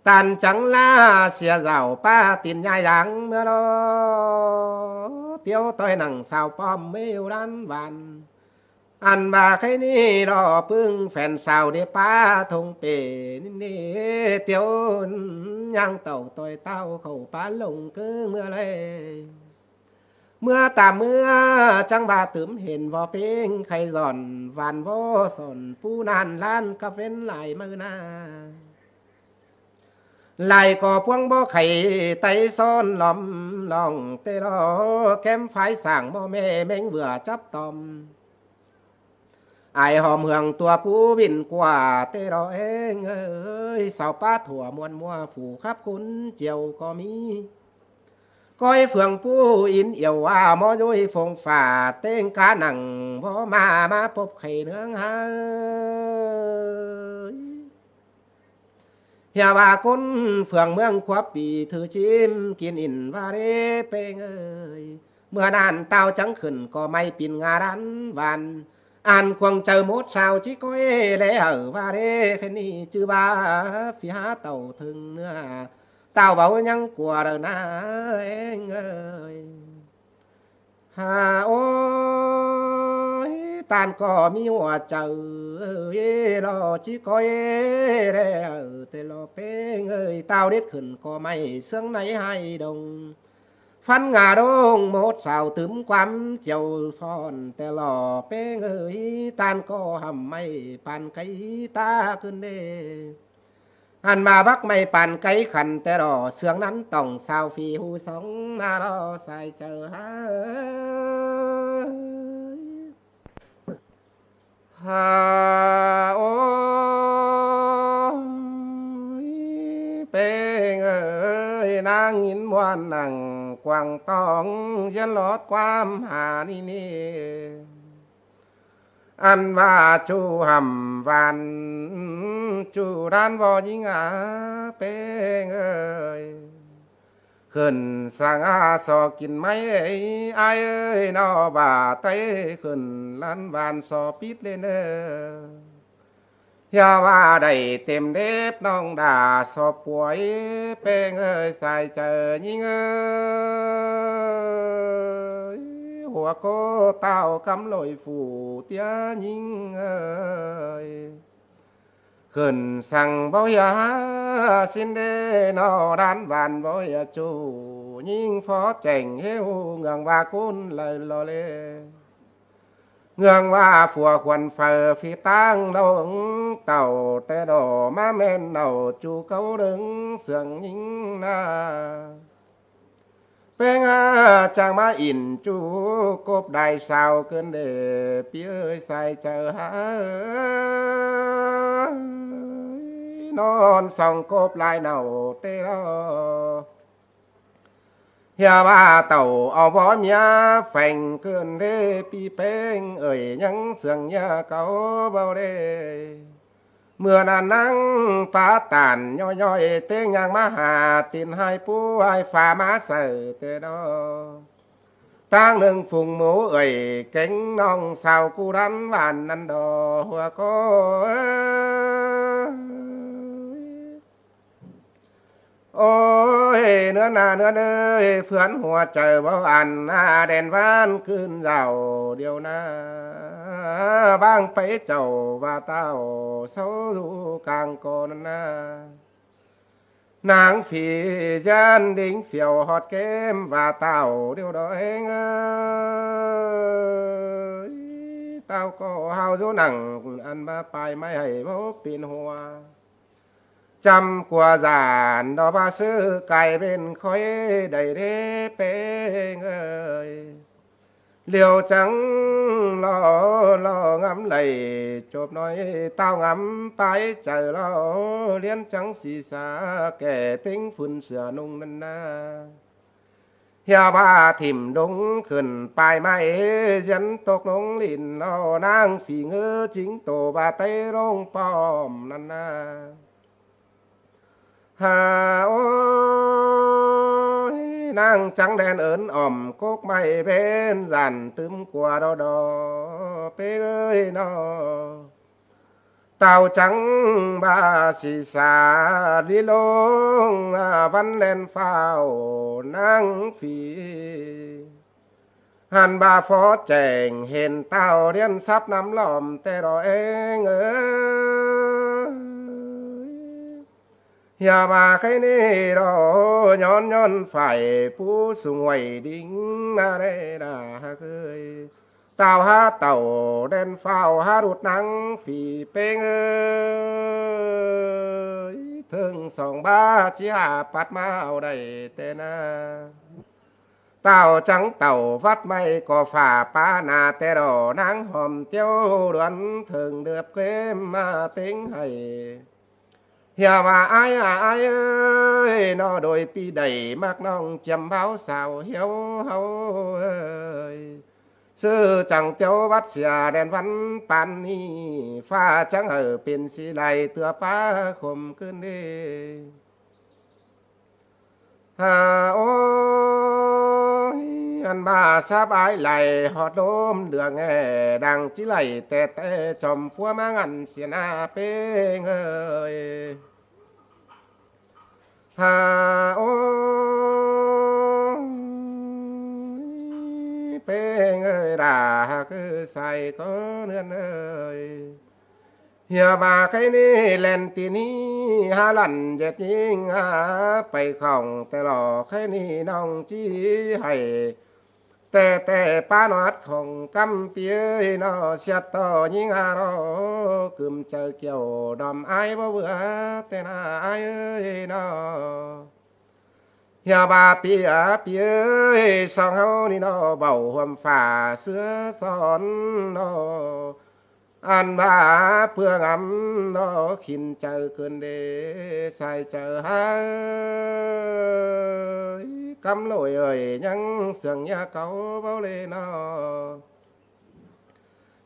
Tản chắng ꞌlạ sia dảo ꞌpá tin ꞌnhai dáng ꞌmưa lo, tiếu ꞌtoi nẳng sau pom ꞌmêu đán van. Ăn ꞌva khay ꞌnị lo ꞌpứng phén sau đé pá thông pê ꞌnị, tiếu ꞌnhắng tảu ꞌtoi táo khảu pá lông ꞌcứ ꞌmưa đảy. ꞌMưa ta ꞌmưa chắng ꞌva tứm hên vo ꞌpéng khay dọn van vo sỏn pú ꞌnan ꞌlán cắp ꞌvến lai máư ꞌna. Lai ꞌcọ ꞌpuống báu khay ꞌtáy ꞌsón lom lòng ꞌtẹ lo, kém phái sảng ꞌmo ꞌme ꞌmếng ꞌvựa chắp tom. Ải hom hương tua pú vin ꞌquá ꞌtẹ lo ꞌeng ơi, sau pá thủa ꞌmuôn ꞌmua phủ khắp khốn chiêu ꞌcọ ꞌmí. ꞌCói phượng pú ín iẻo a ꞌmo dối phông phả ꞌtếng cá nẳng bó ꞌmá ꞌmá pốp khay ꞌnướng ha ơi. ꞌHịa ꞌva ꞌcốn phượng ꞌmướng khuốp pi thứ chim kin ỉn ꞌva đế ꞌpéng ơi. ꞌMưa ꞌnặn táo chắng khửn ꞌcọ ꞌmạy pin ngà đán van. Ăn cuông chaư mốt sau ꞌchí ꞌcói lé hảư ꞌva đế khen ꞌnị ꞌchư ꞌva phi há tảu thưng ꞌnưa. Táo báu ꞌnhắng ꞌquá đaư ꞌna ꞌeng ơi. Ha ôi, ꞌtan ꞌcọ ꞌmí ꞌhua chaư lo ꞌchí ꞌcói lé hảư ꞌtẹ lo ꞌpéng ơi. Táo đết khửn ꞌcọ ꞌmạy ꞌsướng nây ꞌhại đông. Phắn ngà đông mốt sau tứm ꞌquám chiêu phón ꞌtẹ lo ꞌpéng ơi. ꞌTan ꞌcọ hẳm ꞌmạy păn cáy ta ꞌcứn đê. Ăn ꞌva bắc ꞌmạy păn cáy khăn ꞌtẹ lo ꞌsướng ꞌnặn tỏng sau phi hu sóng ꞌna lo sai chaư ha. Ha ôi, ꞌpéng ơi, ꞌnáng ꞌnghín ꞌmuôn nẳng quảng tong ꞌdiến lót ꞌquám ha ꞌnị ꞌnị. Ăn ꞌva ꞌchu hẳm van, ꞌchu đán vo ꞌnhính a, ꞌpéng ơi. Khửn săng a so kin ꞌmạy, ai ơi, ꞌnọ ꞌva ꞌTáy khửn ꞌlan ꞌván so pít ꞌlế ꞌnớ. ꞌHia ꞌva đảy têm đếp ꞌnọng đa so pui, ꞌpéng ơi, sai chaư ꞌnhính ơi, hua ꞌcọ ꞌtạu cắm ꞌlội phủ ꞌtía ꞌnhính ơi. Khửn săng báu ꞌhia ꞌsịn đé ꞌnọ, đan ꞌván báu ꞌhia ꞌchu, ꞌnhính phó chẻng ꞌhéo ꞌhụ ꞌngương ꞌva ꞌcốn lai lo ꞌlế. ꞌNgương ꞌva phua khuôn phaư phi ꞌtáng ꞌlống tảu, té đỏ ꞌmá ꞌmen ꞌnọ ꞌchu cáu đớng sương ꞌnhính ꞌna. ꞌPéng a chắng ꞌmá ỉn ꞌchu cốp đai sao ꞌcứn đê, ꞌpi ơi, sai chaư ꞌhại, ꞌnón song cốp lai ꞌnọ té lo. ꞌHia ꞌva tảu au bói ꞌmía pheng ꞌcứn đê, ꞌpi ꞌpéng ơi, ꞌnhắng sương ꞌnhá cáu báu đê. ꞌMưa ꞌnặn ꞌnáng pá tản ꞌnhói ꞌnhói ꞌtếng ꞌnhắng ꞌmá ha, tin ꞌhại pú ꞌhại pha ꞌmá saư té đo. ꞌTáng ꞌnưng phung mú ơi, kéng ꞌnọng sao ꞌcú đan ꞌván ꞌnặn đo, hua ꞌcọ ơi. Ôi, ꞌnứa ꞌna ꞌnứa ơi, ꞌphướn hua chaư báu ăn, a, đen ꞌván ꞌcứn dảo điêu ꞌna. ꞌVáng pay chảu ꞌva ꞌtạu sáu dú cang ꞌcọ ꞌnặn ꞌna. ꞌNáng phi ꞌdan đính phiêu ꞌhọt kém ꞌva ꞌtạu điêu đó ꞌhéng ơi. ꞌTạu ꞌcọ ꞌhụ dú nẳng ăn ꞌva pay ꞌmạy hảy báu pên hua. Chăm ꞌquá dản đó ꞌva ꞌsứ cai bên khói đảy đế, ꞌpéng ơi. Liêu chắng lo lo ngắm đảy chộp ꞌnọi, ꞌtạu ngắm pay chaư lo, ꞌliến chắng si sa kẻ ꞌtếng phun sửa ꞌnung ꞌnặn ꞌna. ꞌHia ꞌva thỉm đung khửn pay ꞌmạy, ꞌdiến tốc ꞌnung lin lo, ꞌnáng phi ꞌngứ chính tổ ꞌva ꞌTáy ꞌlống pom ꞌnặn ꞌna. Ha ôi, ꞌnáng chắng đen ớn ỏm cốc ꞌmạy bên dản tứm ꞌquá đó đó, ꞌpéng ơi ꞌnọ. ꞌTạu chắng ꞌva si sa đi ꞌlống, a, ꞌvắn đen phao ꞌnáng phi. Hăn ꞌva phó chẻng hên ꞌtạu ꞌdiến sắp năm lỏm té đó ꞌhéng ơi. ꞌHia ꞌva khay ꞌnị đó, nhón nhón phải pú sung huảy đính ꞌna đé đa ꞌhặc ơi. ꞌTạu hák tảu đen phao hák đút ꞌnáng phi, ꞌpéng ơi. ꞌThớng song ꞌva ꞌchí hả pắt ꞌmá au đảy té ꞌna. ꞌTạu chắng tảu vắt ꞌmạy ꞌcọ phả pá ꞌna té đó, ꞌnáng hom ꞌtiếu đuôn ꞌtớng đưp kém ꞌmá ꞌtếng hảy. ꞌHia ꞌva ai a ai ơi, ꞌnọ đôi ꞌpi đảy ꞌmặc ꞌnọng chiêm báo sao hiếu ꞌháu ơi. ꞌSứ chắng ꞌtiếu vắt sia đen ꞌvắn pán ꞌnị, ꞌphạ chắng hảư pên si lai tưa pá khôm ꞌcứn đê. Ha ôi, ăn ꞌva sắp ai lai ꞌhọt ꞌlốm đường ê, đang ꞌchí lai té té chom ꞌpúa ꞌmá ngăn sia ꞌna, ꞌpéng ơi. Ha ôi, ꞌpéng ơi, đa ꞌhặc ư sai ꞌcọ ꞌnưn ơi. ꞌHia ꞌva khay ꞌnị ꞌlen ti ꞌnị hả lăn ꞌdệt ꞌnhính hả pay khong té lo, khay ꞌnị ꞌnọng ꞌchí hảy té té pá ꞌnọt khong căm ꞌpi ơi ꞌnọ, siết ꞌto ꞌnhính hả lo, cưm chaư kiẻo đom ai báu bưa té ꞌna ai ơi ꞌnọ. ꞌHia ꞌva ꞌpi a ꞌpi ơi, song ꞌháu ꞌnị ꞌnọ, bảu huôm phả ꞌsứa son ꞌnọ. Ăn ꞌva ꞌpưa ngắm ꞌnọ, khỉn chaư ꞌcứn đê, sai chaư hả ơi. Cắm ꞌlội ơi, ꞌnhắng sương ꞌnhá cáu báu lê ꞌnọ.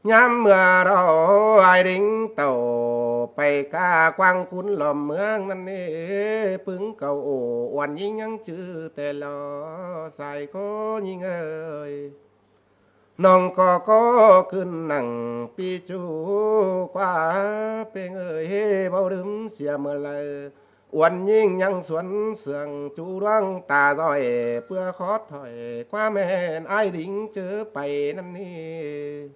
ꞌNhám ꞌmưa lo ai đính tảu pay cá quảng cún lom ꞌmướng ꞌnặn ꞌnị, ꞌpứng cau ổ uôn ꞌnhính ꞌnhắng ꞌchư ꞌtẹ lo sai ꞌcọ ꞌnhính ơi. ꞌNọng ꞌcọ ꞌcọ ꞌcứn nẳng ꞌpi ꞌchu ꞌquá ꞌpéng ơi, ꞌhế báu đưm sia ꞌmưa lai. Uôn ꞌnhính ꞌnhắng suôn sương ꞌchu ꞌluống ta ꞌdoi, ꞌpưa khót thỏi ꞌquá ꞌmen ai đính ꞌchớ pay ꞌnặn ꞌnị.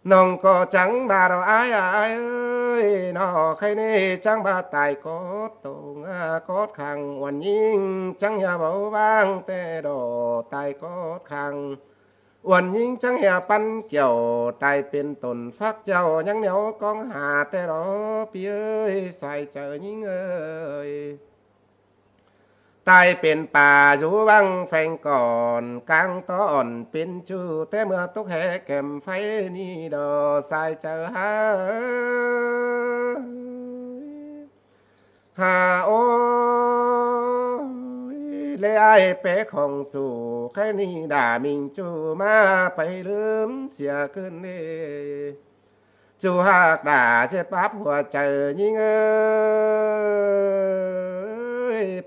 ꞌNọng ꞌcọ chắng ꞌva lo ai ai ơi, ꞌnọ khay ꞌnị chắng ꞌva tai cốt tông, a, cốt khang uôn ꞌnhính chắng ꞌhia báu ꞌváng ꞌtẹ lo tai cốt khang uôn ꞌnhính chắng ꞌhia ꞌpắn kiẻo tai pên tổn phắc chảu ꞌnhắng ꞌnéo ꞌcóng ha ꞌtẹ lo ꞌpi ơi sai chaư ꞌnhính ơi. Tai pên pa dú ꞌváng pheng cỏn cang tó ỏn pên ꞌchu ꞌtẹ ꞌmưa tốc hé kẻm pháy ꞌnị lo sai chaư ha. Ha ôi, ꞌlế ai pé khong su khay ꞌnị đa ꞌminh ꞌchu ꞌmá pay ꞌlứm sia ꞌcứn ꞌnị. ꞌChu ꞌhặc đa ꞌdệt báp hua chaư ꞌnhính ơi,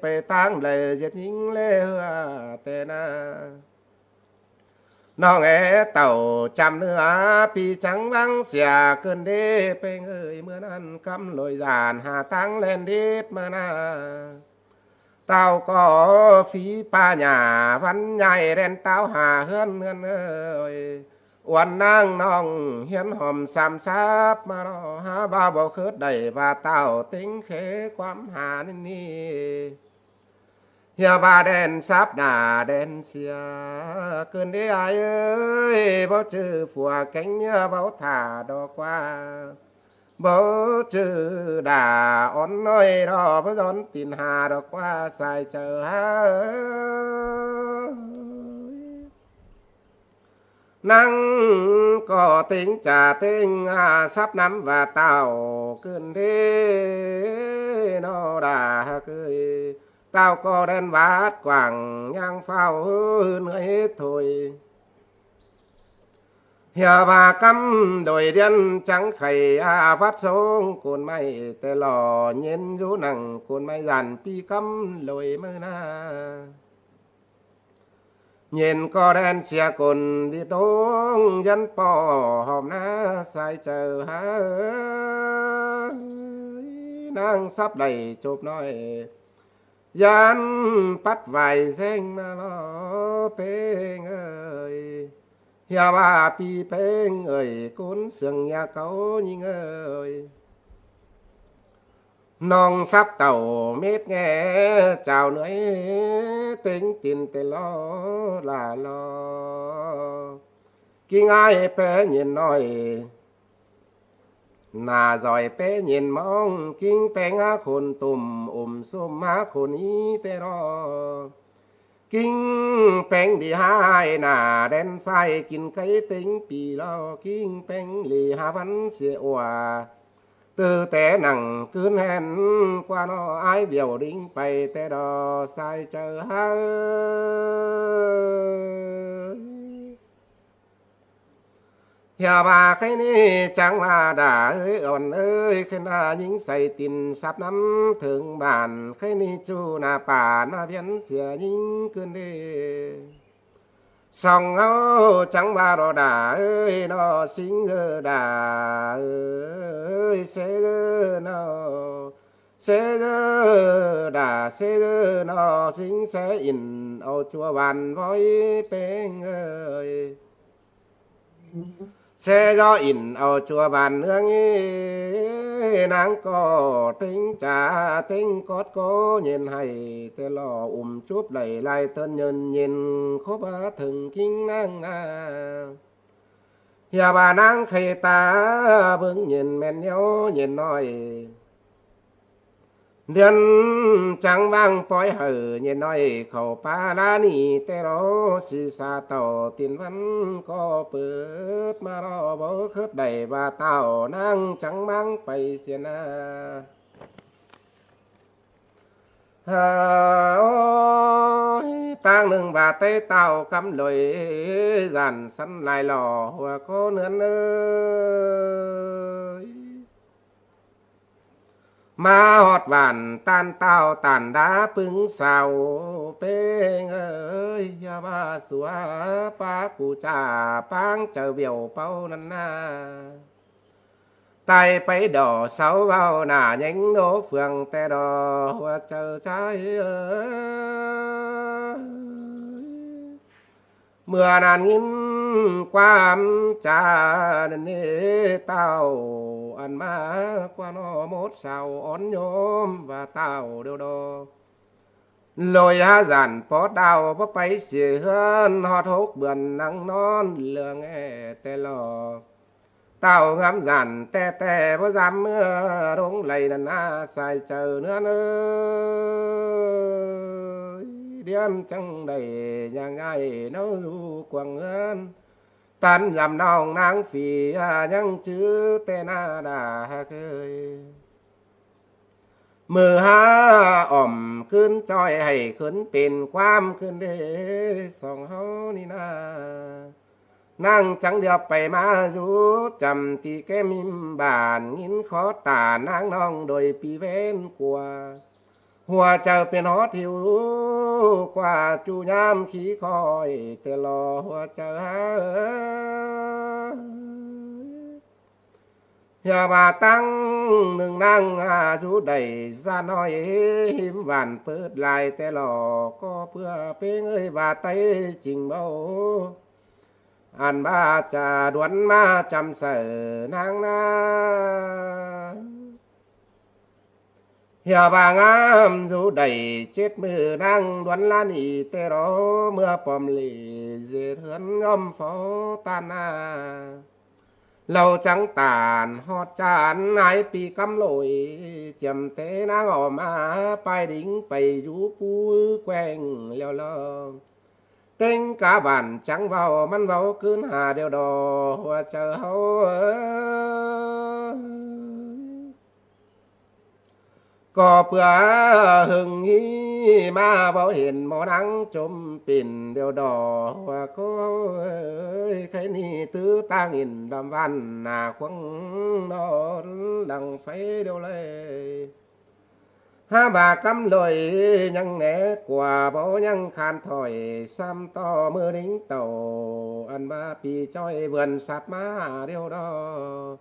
pay ꞌtáng lai ꞌdệt ꞌnhính ꞌlế ꞌhứa ꞌtẹ ꞌna. ꞌNọng é tảu chăm ꞌnưa ꞌpi chắng ꞌváng sia ꞌcứn đế ꞌpéng ơi, ꞌmưa ꞌnặn ꞌcắm ꞌlội dản ha ꞌtáng ꞌlen đít ꞌmưa ꞌna. Tảu ꞌcọ phi ꞌpa nhà ꞌvắn ꞌnhại đen táo ha ꞌhướn ꞌhướn ơi. Uôn ꞌnáng ꞌnọng hiến hòm sam sáp ꞌmá lo ha ꞌva báu khớt đảy ꞌva tảu têng khé ꞌquám ha ꞌnị ꞌnị. ꞌHia ꞌva đen sáp đa đen sia ꞌcứn đế ai ơi, báu ꞌchư phua kéng ꞌnhá báu thả đo ꞌquá. Báu ꞌchư đa ón ꞌnọi lo báu dón tin ha đo ꞌquá sai chaư ha. ꞌNăng ꞌcọ têng cha têng, a, sắp ꞌnăm ꞌva tảu ꞌcứn đế ꞌnọ đa ꞌhặc ơi. Tảu ꞌcọ đen vát quảng ꞌnhang phao ꞌhứ ꞌnưới thôi. ꞌHia ꞌva ꞌcắm đôi điên chắng khay, a, vắt sống côn ꞌmạy ꞌtẹ lo ꞌnhến dú nẳng côn ꞌmạy dản ꞌpi ꞌcắm ꞌlội ꞌmưa ꞌna. ꞌNhến ꞌcọ đen sia côn đi tông dán ꞌpo hòm ꞌna sai chaư ha. ꞌNăng sắp đảy chộp ꞌnọi dán pắt vai ꞌdeng ꞌmá lo ꞌpéng ơi. ꞌHia ꞌva ꞌpi ꞌpéng ơi, cốn sương nhà cáu ꞌnhính ơi. ꞌNọng sắp tảu mết ꞌnghé chảu ꞌnưới têng tin ꞌtẹ lo đa lo. ꞌKính ai pé ꞌnhến ꞌnọi, nả doi pé ꞌnhến ꞌmóng, ꞌkính ꞌpéng hák khôn tùm ủm sôm hák khôn ꞌnị ꞌtẹ lo. ꞌKính ꞌpéng đi ꞌhại nả đen phai kin cáy têng pi lo, ꞌkính ꞌpéng đi hák ꞌvắn sia ua. Từ té nẳng ꞌcứn hên ꞌquá ꞌnọ ai biẻo đính pay ꞌtẹ lo sai chaư ha. ꞌHia ꞌva khay ꞌnị chắng ꞌva đa ơi ón ơi, khay ꞌna ꞌnhính say tin sắp ꞌnăm thướng bản, khay ꞌnị ꞌchu ꞌna pả ꞌna viến sia ꞌnhính ꞌcứn đế. Song ꞌháu chắng ꞌva lo đa ơi ꞌnọ sính ơ đa ơi, sé ơ ꞌnọ, sé ơ đa, sé ơ ꞌnọ sính, sé ỉn au chua bản ꞌvoi ꞌpéng ơi. Sé ꞌdó ỉn au chua bản ꞌnướng ꞌnị, ꞌnáng ꞌcọ têng cha têng cót ꞌcọ ꞌnhến ꞌhại ꞌtẹ lo ủm chúp đảy lai tơn nhơn ꞌnhến khốp ꞌva thướng ꞌkính ꞌnáng ꞌna. ꞌHia ꞌva ꞌnáng khay ta bớng ꞌnhến ꞌmen ꞌnéo ꞌnhến ꞌnọi. Điên chắng ꞌváng pói hảư ꞌnhến ꞌnọi khảu pá ꞌlá ꞌnị ꞌtẹ lo, si sa tảu tin ꞌvắn ꞌcọ pớt ꞌmá lo báu khớt đảy ꞌva tảu ꞌnáng chắng ꞌváng pay sia ꞌna. Hả, ôi, ꞌtáng ꞌnưng ꞌva té ꞌtạu cắm lội dản sắn lai lỏ ꞌhua ꞌcọ ꞌnưn ơi. ꞌMá ꞌhọt vản ꞌtan ꞌtạu tản đá ꞌpứng sau ꞌpéng ơi, ꞌva sua ꞌpá cu chả ꞌpáng chaư vẻo páu ꞌnặn ꞌna. Tai pay đỏ sáu ꞌvạu nả ꞌnhéng đố phường ꞌtẹ đỏ ꞌhua chaư ꞌchái ơi. ꞌMưa ꞌnặn ꞌnghín ꞌquám chaư ꞌnị ꞌtạu ăn ꞌmá ꞌquá ꞌnọ mốt sau ón ꞌnhốm ꞌva ꞌtạu điêu đo. Lội há dản pó đao báu pay sia ꞌhướn ꞌhọt hốc bươn ꞌnăng ꞌnón ꞌlứa ꞌnghé ꞌtẹ lo. ꞌTạu ngắm dản ꞌtẹ ꞌtẹ báu dám ꞌmưa ꞌlống lay ꞌnặn ꞌna sai chaư ꞌnưn ơi. Điên chắng đảy nhang nhai ꞌnáo du cuông ꞌhướn. ꞌTan dăm ꞌnọng ꞌnáng phi ꞌnhắng chứ ꞌtẹ ꞌna đa hák ơi. ꞌMự há ỏm ꞌcứn ꞌchoi hảy khửn pên ꞌquám ꞌcứn đế song ꞌháu ꞌnị ꞌna. ꞌNăng chắng điêu pay ꞌmá dú chăm ti ké ꞌmím bản ꞌnghín khó tả ꞌnáng ꞌnọng đôi pi ꞌvén cua. ꞌHua chaư pên hót hiu ꞌquá ꞌchu ꞌnhám khí khỏi ꞌtẹ lo ꞌhua chaư hák ơi. ꞌHia ꞌva ꞌtáng ꞌnưng ꞌnăng a dú đảy da ꞌnọi ꞌhím vản pớt lai ꞌtẹ lo ꞌcọ ꞌpưa ꞌpéng ơi ꞌva Tây chinh báu. Ăn ꞌva chả đuốn ꞌmá chăm saư ꞌnáng ꞌna. ꞌHia ꞌva ngắm dú đảy chết ꞌmự ꞌnăng đuốn ꞌlán ꞌnị ꞌtẹ lo ꞌmưa pom lỉ ꞌdệt ꞌhướn ꞌnhóm pháu ꞌtan ꞌna. Lảu chắng tản ꞌhọt chản ái pi cắm lội chiêm té ꞌnáng ỏm a pay đính pay dú pú queng ꞌlẹo lo. ꞌTếng cá bản chắng ꞌvạu ꞌmắn ꞌvạu ꞌcứn hả điêu đo ꞌhua chaư ꞌháu ơi. ꞌCọ ꞌpưa hưng hí ꞌmá báu hên ꞌmo ꞌnáng chốm pên điêu đo ꞌhua ꞌcọ ơi. Khay ꞌnị tứ ꞌtáng ỉn đăm văn nả khuống ꞌnọ lăng pháy điêu ꞌlới. Hák ꞌva cắm lội ꞌnhắng né cua báu ꞌnhắng khan thỏi sắm ꞌto ꞌmự đính tảu ăn ꞌva pi ꞌchoi vườn sạt ꞌmá hả điêu đo.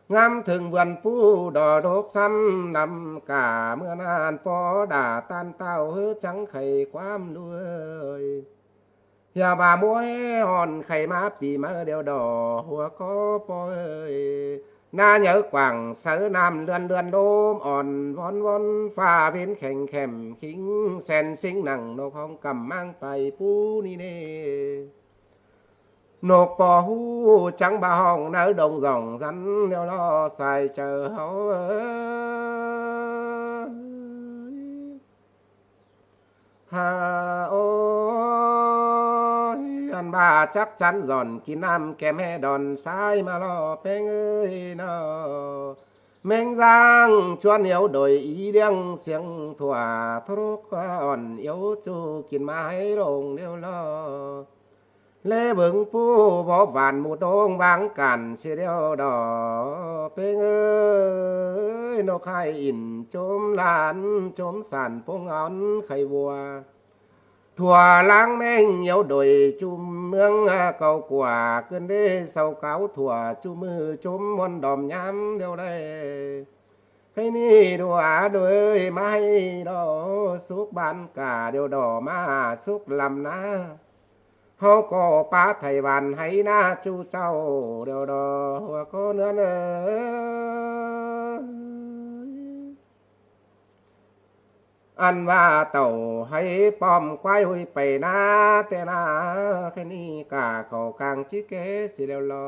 Ngắm thưng vườn pú đo đốc sắm năm cả ꞌmưa ꞌnặn ꞌpo đả ꞌtan ꞌtạu ꞌhứ chắng khay ꞌquám đuôi. ꞌHia ꞌva ꞌmúa ꞌhọn khay ꞌmá pi ꞌmá điêu đo ꞌhua ꞌcọ ꞌpo ơi. ꞌNa nháư quảng sáư ꞌnặm ꞌlươn ꞌlươn ꞌlốm ỏn ꞌvón ꞌvón pha ꞌvến kheng khẻm khính sen sính nẳng ꞌnộc ꞌhóng căm ꞌmáng tai pú ꞌnị ꞌnê. ꞌNộc ꞌpo ꞌhú chắng ꞌva ꞌhọng náư đông dỏng dắn điêu lo sai chaư ꞌháu ơi. Hả ôi, ăn ꞌva chắc chắn dọn kin ꞌnặm kem ꞌhé đon sai ꞌmá lo ꞌpéng ơi ꞌnọ. ꞌMếng ꞌdáng ꞌchuốn iếu đôi í ꞌliếng siêng thủa thốc ỏn iếu ꞌchu kin ꞌmá hái lông điêu lo. ꞌLế bớng pú bóp vản mụt ꞌnông ꞌváng cản sia điêu đo. ꞌPéng ơi, ꞌnộc ꞌhại ỉn chốm lan chốm sản pông ón khay vua. Thủa ꞌláng ꞌmếng iếu đôi ꞌchu ꞌmướng a cau cua ꞌcứn đế sau cáo thủa ꞌchu ꞌmự chốm ꞌmuôn đom ꞌnhám điêu đay. Khay ꞌnị đu a đôi ꞌmá ꞌhại đo súc ban cả điêu đo ꞌmá súc lăm ꞌná. ꞌHáu ꞌcọ ꞌpá Thái Văn ꞌháy ꞌná ꞌchu ꞌchạu điêu đo ꞌhua ꞌcọ ꞌnưn ơi. Ăn ꞌva tảu ꞌháy pom ꞌquái ꞌhụi pay ꞌná ꞌtẹ ꞌná. Khay ꞌnị cả khảu cang ꞌchí ké sia điêu lo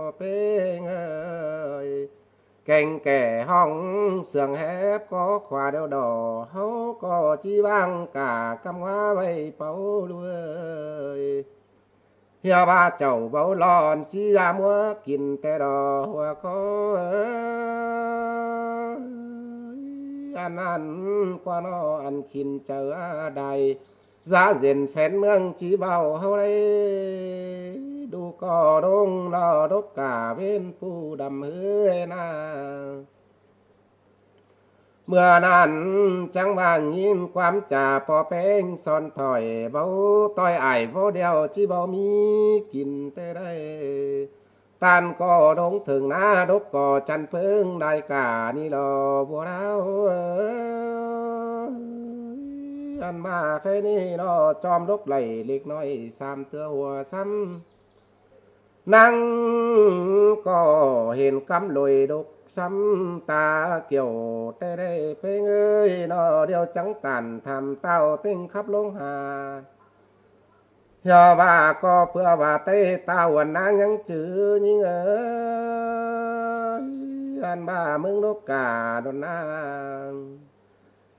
ꞌpéng ơi. Keng kẻ ꞌhọng sương hép ꞌcọ khua điêu đo ꞌháu ꞌcọ ꞌchí ꞌváng cả ꞌcắm ꞌhua ꞌvạy páu đuôi. ꞌHia ꞌva chảu báu lon ꞌchí da ꞌmúa kin ꞌtẹ đo ꞌhua ꞌcọ ơi. ꞌnặn ꞌquá ꞌnọ ăn khỉn chaư đảy, dá ꞌdệt phén ꞌmướng ꞌchí báu ꞌháu đảy, đu ꞌcọ đống ꞌnọ đốc cả ꞌvến ꞌpú đăm ꞌhứ ꞌna. ꞌMưa ꞌnặn chắng ꞌva ꞌnghín ꞌquám chả ꞌpo ꞌpéng son thỏi báu ꞌtoi ải báu điêu ꞌchí báu ꞌmí kin té đảy. ꞌTan ꞌcọ đống thửng ꞌná đốc ꞌcọ chăn ꞌpứng đai cả ꞌnị lo bua đao. Ăn ꞌva khái ꞌnị lo chom đốc đảy lếc ꞌnọi sam ꞌtưa hua sắm. ꞌNăng ꞌcọ hên cắm lội đốc sắm ta kiẻo té đảy ꞌpéng ơi, ꞌnọ điêu chắng tản tham tao ꞌtếng khắp ꞌlống ha. ꞌHió ꞌva ꞌcọ ꞌpưa ꞌva té ta ꞌhuôn ꞌnáng ꞌnhắng chứ ꞌnhính ơi, ăn ꞌva ꞌmướng đốc cả đôn ꞌnáng.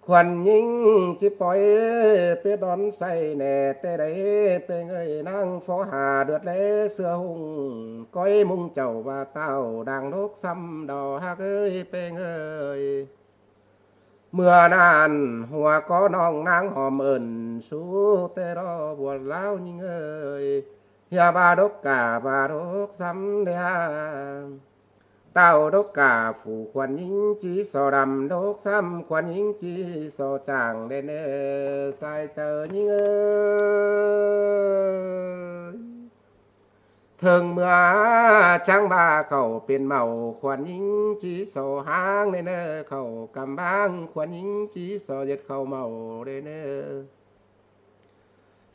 Khuôn ꞌnhính ꞌchí pói pết đón say ꞌnẹ té đảy ꞌpéng ơi, ꞌnáng phó hà đượt lé ꞌsứa ꞌhung ꞌcói ꞌmung chảu ꞌva tao đang đốc sắm đo hák ơi ꞌpéng ơi. ꞌMưa ꞌnặn hua có ꞌnọng ꞌnáng hòm ơn sú té đo bua ꞌláo ꞌnhính ơi. ꞌHió ꞌva đốc cả ꞌva đốc sắm đé ha. Tao đốc cả phủ khuôn ꞌnhính ꞌchí so đăm đốc sắm khuôn ꞌnhính ꞌchí so chảng đen ê sai chaư ꞌnhính ơi. Thơng ꞌmưa chắng ꞌva khảu pên mảu khuôn ꞌnhính ꞌchí so háng đen ê, khảu căm ꞌváng khuôn ꞌnhính ꞌchí so ꞌdệt khảu mảu đen ê.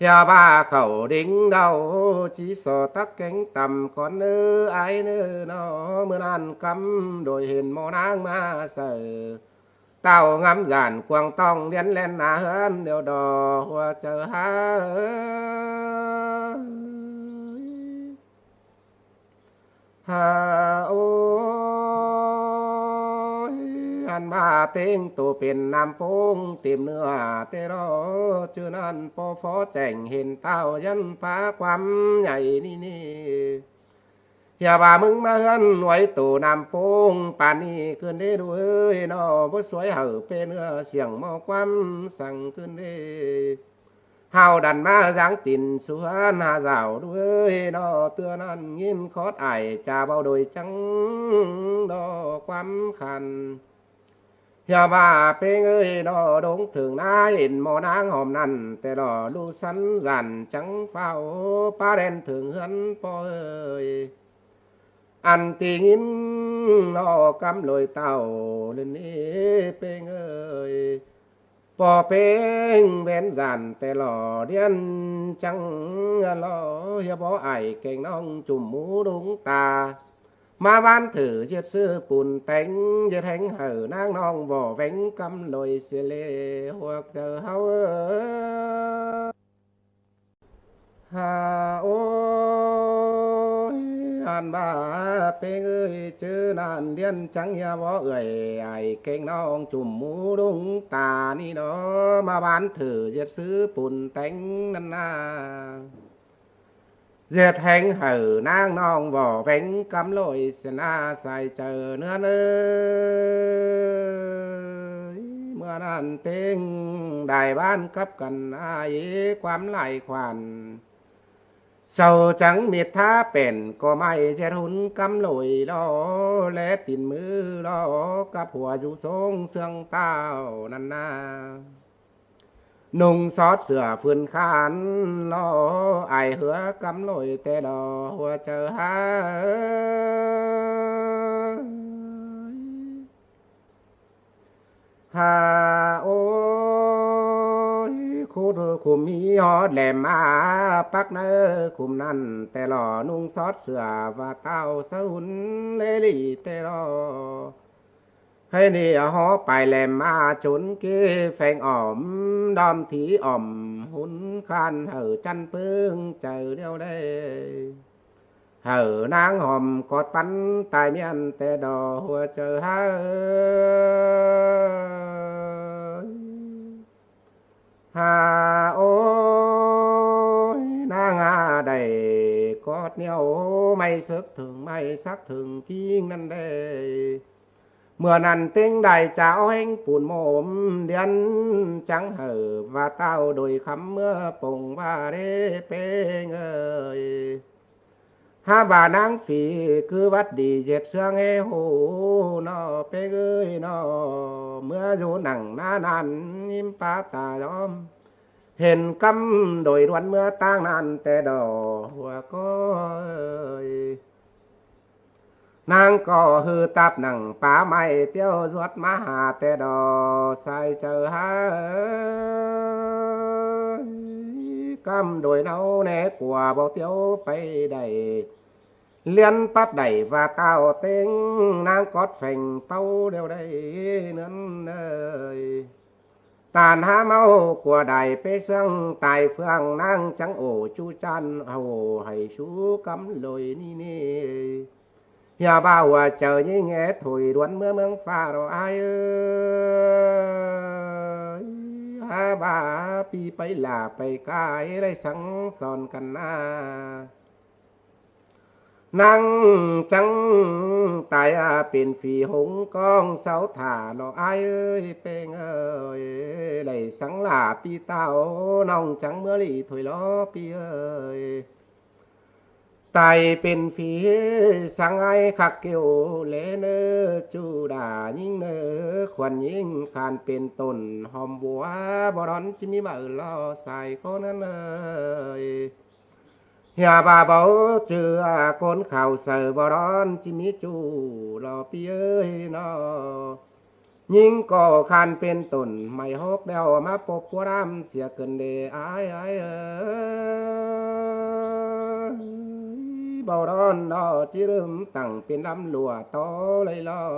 ꞌHió ꞌva khảu đính đau ꞌchí so tắc kéng tăm con ơ ải ơ ꞌnọ. ꞌMưa ꞌnặn cắm đôi hên ꞌmo ꞌnáng ꞌmá saư, tao ngắm dản cuông tong điến ꞌlen ꞌna ꞌhướn điêu đo hua chaư ha ơi. Ha ôi, ăn ꞌva ꞌtếng tô pên ꞌnặm ꞌpúng tìm ꞌnưa té đo, ꞌchư ꞌnặn ꞌpo phó chẻng hên tao ꞌdắn phá ꞌquám nhay ꞌnị ꞌnị. ꞌHió ꞌva ꞌmứng ꞌmá ꞌhướn uối tô ꞌnặm ꞌpúng pán ꞌnị ꞌcứn đé đu ơi ꞌnọ, báu suối hảư pên ꞌnưa siêng ꞌmo ꞌquám săng ꞌcứn đé. Hảư đăn ꞌmá dáng tin sú ꞌhướn ha dảo đuối ꞌnọ, ꞌtưa ꞌnặn ꞌnghín khót ải chả báu đôi chắng đo ꞌquám khăn. ꞌHió ꞌva ꞌpéng ơi ꞌnọ, đống thửng ꞌná hên ꞌmo ꞌnáng hòm ꞌnặn té lo ꞌlụk sắn dản chắng phao pá đen thửng ꞌhướn ꞌpo ơi. Ăn ti ꞌnghín ꞌnọ cắm lội tao ꞌlưn ê ꞌpéng ơi. ꞌPo ꞌpéng ꞌvén dản té lo điến chắng lo, ꞌhió báu ải kéng ꞌnọng chum mú đung ta. ꞌMá ꞌván thử ꞌdệt ꞌsứ pun téng, ꞌdệt héng hảư ꞌnáng ꞌnọng vỏ véng cắm lội sia lê huộc chaư ꞌháu ơi. Ha ôi, ăn ꞌva ꞌpéng ơi, ꞌchư ꞌnặn điến chắng ꞌhió báu ải kéng ꞌnọng chum mú đung ta ꞌnị ꞌnọ, ꞌmá ꞌván thử ꞌdệt ꞌsứ pun téng ꞌnặn ꞌna. ꞌDệt héng hảư ꞌnáng ꞌnọng vỏ véng cắm lội sia ꞌna sai chaư ꞌnưa ơi. ꞌMưa ꞌnặn ꞌtếng đai ꞌván cắp căn ai ꞌquám lai khoản. Sau chắng mết thá pẻn ꞌcọ ꞌmạy ꞌdệt hún cắm lội lo, lé tin ꞌmứ lo cắp hua dú sông ꞌsướng tao ꞌnặn ꞌna. ꞌNung sót sửa phưn khăn lo, ải ꞌhứa cắm lội té lo hua chaư ha ơi. Ha ôi, khút khum ꞌmí hót lẻm ꞌmá pắc ꞌnớ khum ꞌnặn té lo ꞌnung sót sửa ꞌva tao sáư hún lê lị té lo. Hê ꞌnị hó pay lẻm ꞌmá chốn ꞌkế pheng ỏm, đom thí ỏm hún khăn hảư chăn ꞌpứng chaư điêu đê. Hảư ꞌnáng hòm cót pắn tai ꞌmiến té đo hua chaư ha ơi. Ha ôi, ꞌnáng ha đảy cót ꞌnéo ꞌmạy sớc thửng ꞌmạy sắc thửng king ꞌnặn đê. ꞌMưa ꞌnặn ꞌtếng đảy chảu ꞌhéng pun môm, điên chắng hảư ꞌva ꞌtạu đuổi khắm ꞌmưa pông ꞌva đế ꞌpéng ơi. Hák ꞌva ꞌnáng phi ꞌcứ vắt đi ꞌdệt ꞌsướng ꞌhế ꞌhụ ꞌnọ ꞌpéng ơi ꞌnọ. ꞌMưa dú nẳng ꞌná ꞌnặn ꞌnhím pá ta ꞌdóm, hên ꞌcắm đuổi đuôn ꞌmưa ꞌtáng ꞌnặn ꞌtẹ đỏ ꞌhua ꞌcọ ơi. ꞌNáng ꞌcọ ꞌhư táp nẳng pá ꞌmạy ꞌtiếu ꞌduột ꞌmá ha ꞌtẹ đỏ sai chaư hák ơi. ꞌCắm đuổi ꞌnáo ꞌné ꞌcua báu ꞌtiếu pay đảy, ꞌliến pắp đảy ꞌva ꞌtạu ꞌtếng ꞌnáng cót pheng páu điêu đảy ꞌnớn ơi. Tản hák ꞌmáu ꞌcua đảy pé ꞌsướng tai ꞌphượng ꞌnáng chắng ổ ꞌchu ꞌchăn hảư hảy sú ꞌcắm lối ꞌnị ꞌnị. ꞌHia ꞌva ꞌhua chaư ꞌnhính é thôi đuôn ꞌmưa ꞌmướng ꞌphạ ꞌnọ ải ơi. Hák ꞌva ꞌpi pay lả pay ꞌcái đảy sắng son căn ꞌná. ꞌNăng chắng tai a pên phi hống ꞌcóng sáu thả ꞌnọ ải ơi ꞌpéng ơi. Đảy sắng lả ꞌpi ꞌtạu ꞌnọng chắng ꞌmưa ꞌlị thôi lo ꞌpi ơi. Tai pên phi sắng ải khắc kiu lễ ꞌnớ ꞌchu đả ꞌnhính ꞌnớ khuôn ꞌnhính khan pên tổn hòm búa báu đón ꞌchí ꞌmí ꞌvạu lo sai ꞌcốn ꞌnặn ơi. ꞌHia ꞌva báu ꞌchư a ꞌcốn khảu saư báu đón ꞌchí ꞌmí ꞌchu lo ꞌpi ơi ꞌnọ. ꞌNhính ꞌcọ khan pên tổn mảy hốc đeo ꞌmá pốp ꞌpúa đam sia cơn đê ải ải ơi. Báu đón ꞌnọ ꞌchí ꞌlứm tẳng pên đăm lua tó lay lo.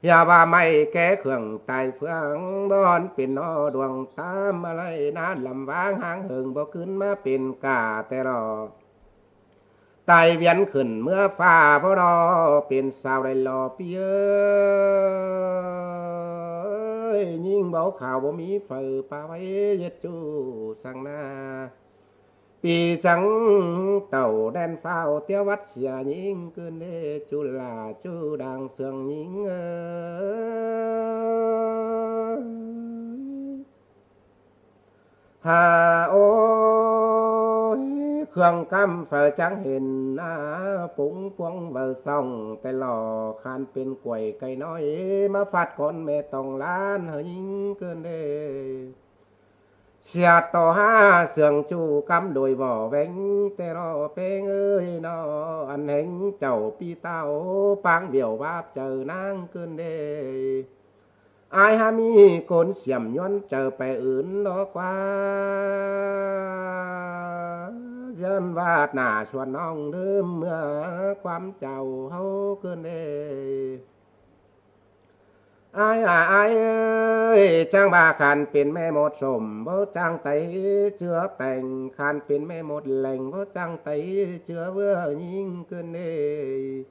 ꞌHia ꞌva ꞌmạy ké khương tai ꞌphướng báu đón pên ꞌnọ đuang ꞌtám ꞌmá lay ꞌná lăm ꞌváng ꞌháng hưng báu ꞌcứn ꞌmá pên cả ꞌtẹ lo. Tai viến khửn ꞌmưa ꞌphạ báu đo pên sao đảy lo ꞌpi ơi. ꞌNhính báu khảu báu ꞌmí phaư pá ꞌvạy ꞌdệt ꞌchu săng ꞌná. ꞌPi chắng tảu đen ꞌphạo ꞌtiếu vắt sia ꞌnhính ꞌcứn đê ꞌchu lả ꞌchu đang sương ꞌnhính ơi. Ha ôi, khương ꞌcắm phaư chắng hên a, púng phuông ꞌvạu song ꞌtẹ lo khan pên quảy cay ꞌnọi ꞌmá phạt con ꞌme tong lan hảư ꞌnhính ꞌcứn đê. Siat ꞌto hák sương ꞌchu ꞌcắm đuổi vỏ ꞌveng ꞌtẹ lo ꞌpéng ơi ꞌnọ, ăn ꞌhéng chảu ꞌpi ꞌtạu pang viẻo ꞌvạp chaư ꞌnáng ꞌcứn đê. Ải hák ꞌmí ꞌcốn siểm ꞌnhuôn chaư pay ứn lo ꞌquá. ꞌDiến ꞌvạp nả suôn ꞌnọng ꞌlứm ꞌmưa ꞌquám chảu ꞌháu ꞌcứn đê. Ải à ải ơi, chắng ꞌva khan pên ꞌme ꞌmột sôm báu chắng tay ꞌchưa teng, khan pên ꞌme ꞌmột leng báu chắng tay ꞌchưa ꞌvứa ꞌnhính ꞌcứn đê.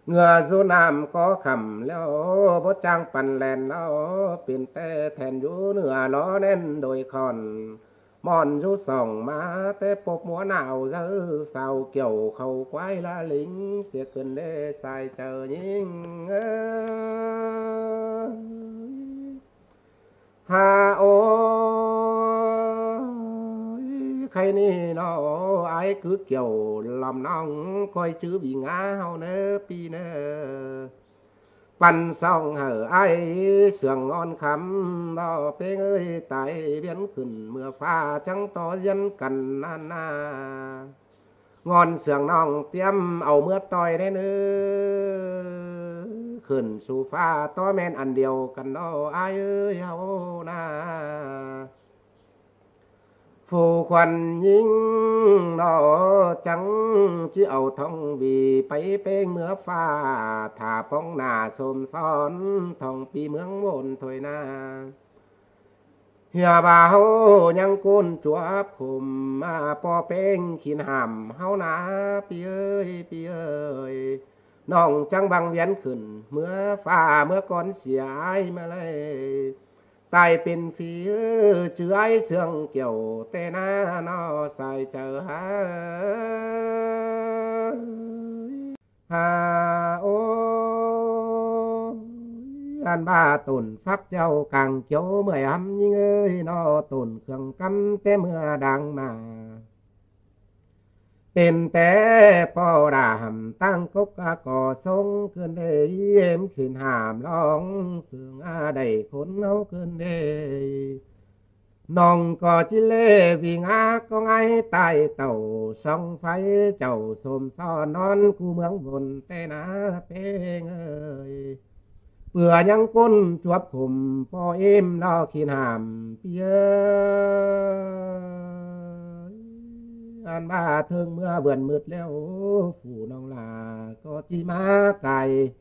ꞌNgựa dú ꞌnặm ꞌcó khảm ꞌlẹo báu chắng păn ꞌlen ꞌlẹo, pên ꞌtẹ then dú ꞌnựa ló ꞌnén đôi khỏn. ꞌMọn dú sỏng ꞌmá té pốp ꞌmúa nảo dáư, sau kiẻo khảu ꞌquái ꞌlạ ꞌlính sia ꞌcứn đê sai chaư ꞌnhính ơi. Ha ôi, khay ꞌnị ꞌnọ, ải cứ kiẻo lom ꞌnọng ꞌcoi chứ ꞌvi ngá ꞌháu ꞌnớ ꞌpi ꞌnớ. Păn song hảư ải sương ꞌngon khắm ꞌnọ ꞌpéng ơi, tai viến khửn ꞌmưa ꞌphạ chắng tó ꞌdiến căn ꞌnặn ꞌna. ꞌNgon sương ꞌnọng ꞌtiếm au ꞌmứa ꞌtoi đé ꞌnớ. Khửn sú ꞌphạ tó ꞌmen ăn điêu căn ꞌnọ ải ơi ꞌháu ꞌna. Phủ khuôn ꞌnhính ꞌnọ chắng ꞌchí au thong vì pay ꞌpéng ꞌmưa ꞌphạ, thả póng nả sôm son thong ꞌpi ꞌmướng ꞌmôn thôi ꞌna. ꞌHia ꞌva ꞌháu ꞌnhắng ꞌcốn chuốp khôm ꞌmá ꞌpo ꞌpéng khin hảm ꞌháu ꞌna ꞌpi ơi, ꞌpi ơi. ꞌNọng chắng băng viến khửn ꞌmưa ꞌphạ ꞌmưa cón sia ải ꞌmá ꞌlạy. Tai pên phi ꞌchư ải sương kiẻo ꞌtẹ ꞌna ꞌnọ sai chaư hák ơi. Ha ôi. Ăn ꞌva tổn phác cheo cang kiêu ꞌmưa ꞌhăm ꞌnhính ơi ꞌnọ, tổn khương cắm té ꞌmưa đang ꞌmá. Pên té ꞌpo đa hẳm ꞌtáng cốc a ꞌcọ sống ꞌcứn đê, ꞌếm khỉn hảm lóng sương a đảy khốn ꞌháu ꞌcứn đê. ꞌNọng ꞌcọ ꞌchí ꞌlế ꞌving a ꞌcóng ải tai tảu song phái chảu sôm so ꞌnón ꞌcú ꞌmướng bôn té ꞌna ꞌpéng ơi. ꞌPưa ꞌnhắng ꞌcốn chuốp khủm ꞌpo ꞌếm lo khỉn hảm ꞌpi ơi. Ăn ꞌva ꞌtướng ꞌmưa vườn mứt ꞌlẹo, phủ ꞌnọng lả ꞌcọ ꞌchí ꞌmá cai.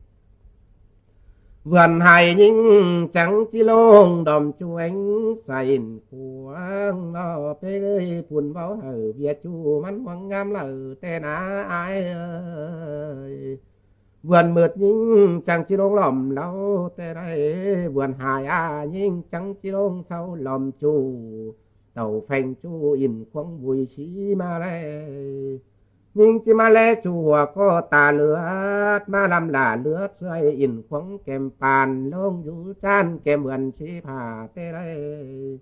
Vườn hải ꞌnhính chắng ꞌchí ꞌlống đom ꞌchu ꞌhéng sa ỉn khuang ꞌnọ ꞌpéng ơi, phun báu hảư ꞌviạk ꞌchu ꞌmắn ꞌhuống ꞌnhám ꞌlạ té ꞌna ải ơi. Vườn mứt ꞌnhính chắng ꞌchí ꞌlống lỏm ꞌlẹo té ꞌnị, vườn hải a ꞌnhính chắng ꞌchí ꞌlống sau lỏm ꞌchu. Tảu pheng ꞌchu ỉn khuống vui sí ꞌmá ꞌlé. ꞌNhính ꞌchí ꞌmá ꞌlé ꞌchu hua ꞌcọ ta ꞌlượt, ꞌmá ꞌlắm lả ꞌlượt ꞌsứa ỉn khuống kem pan ꞌlống dú ꞌchán kem vườn sí phả té ꞌnị.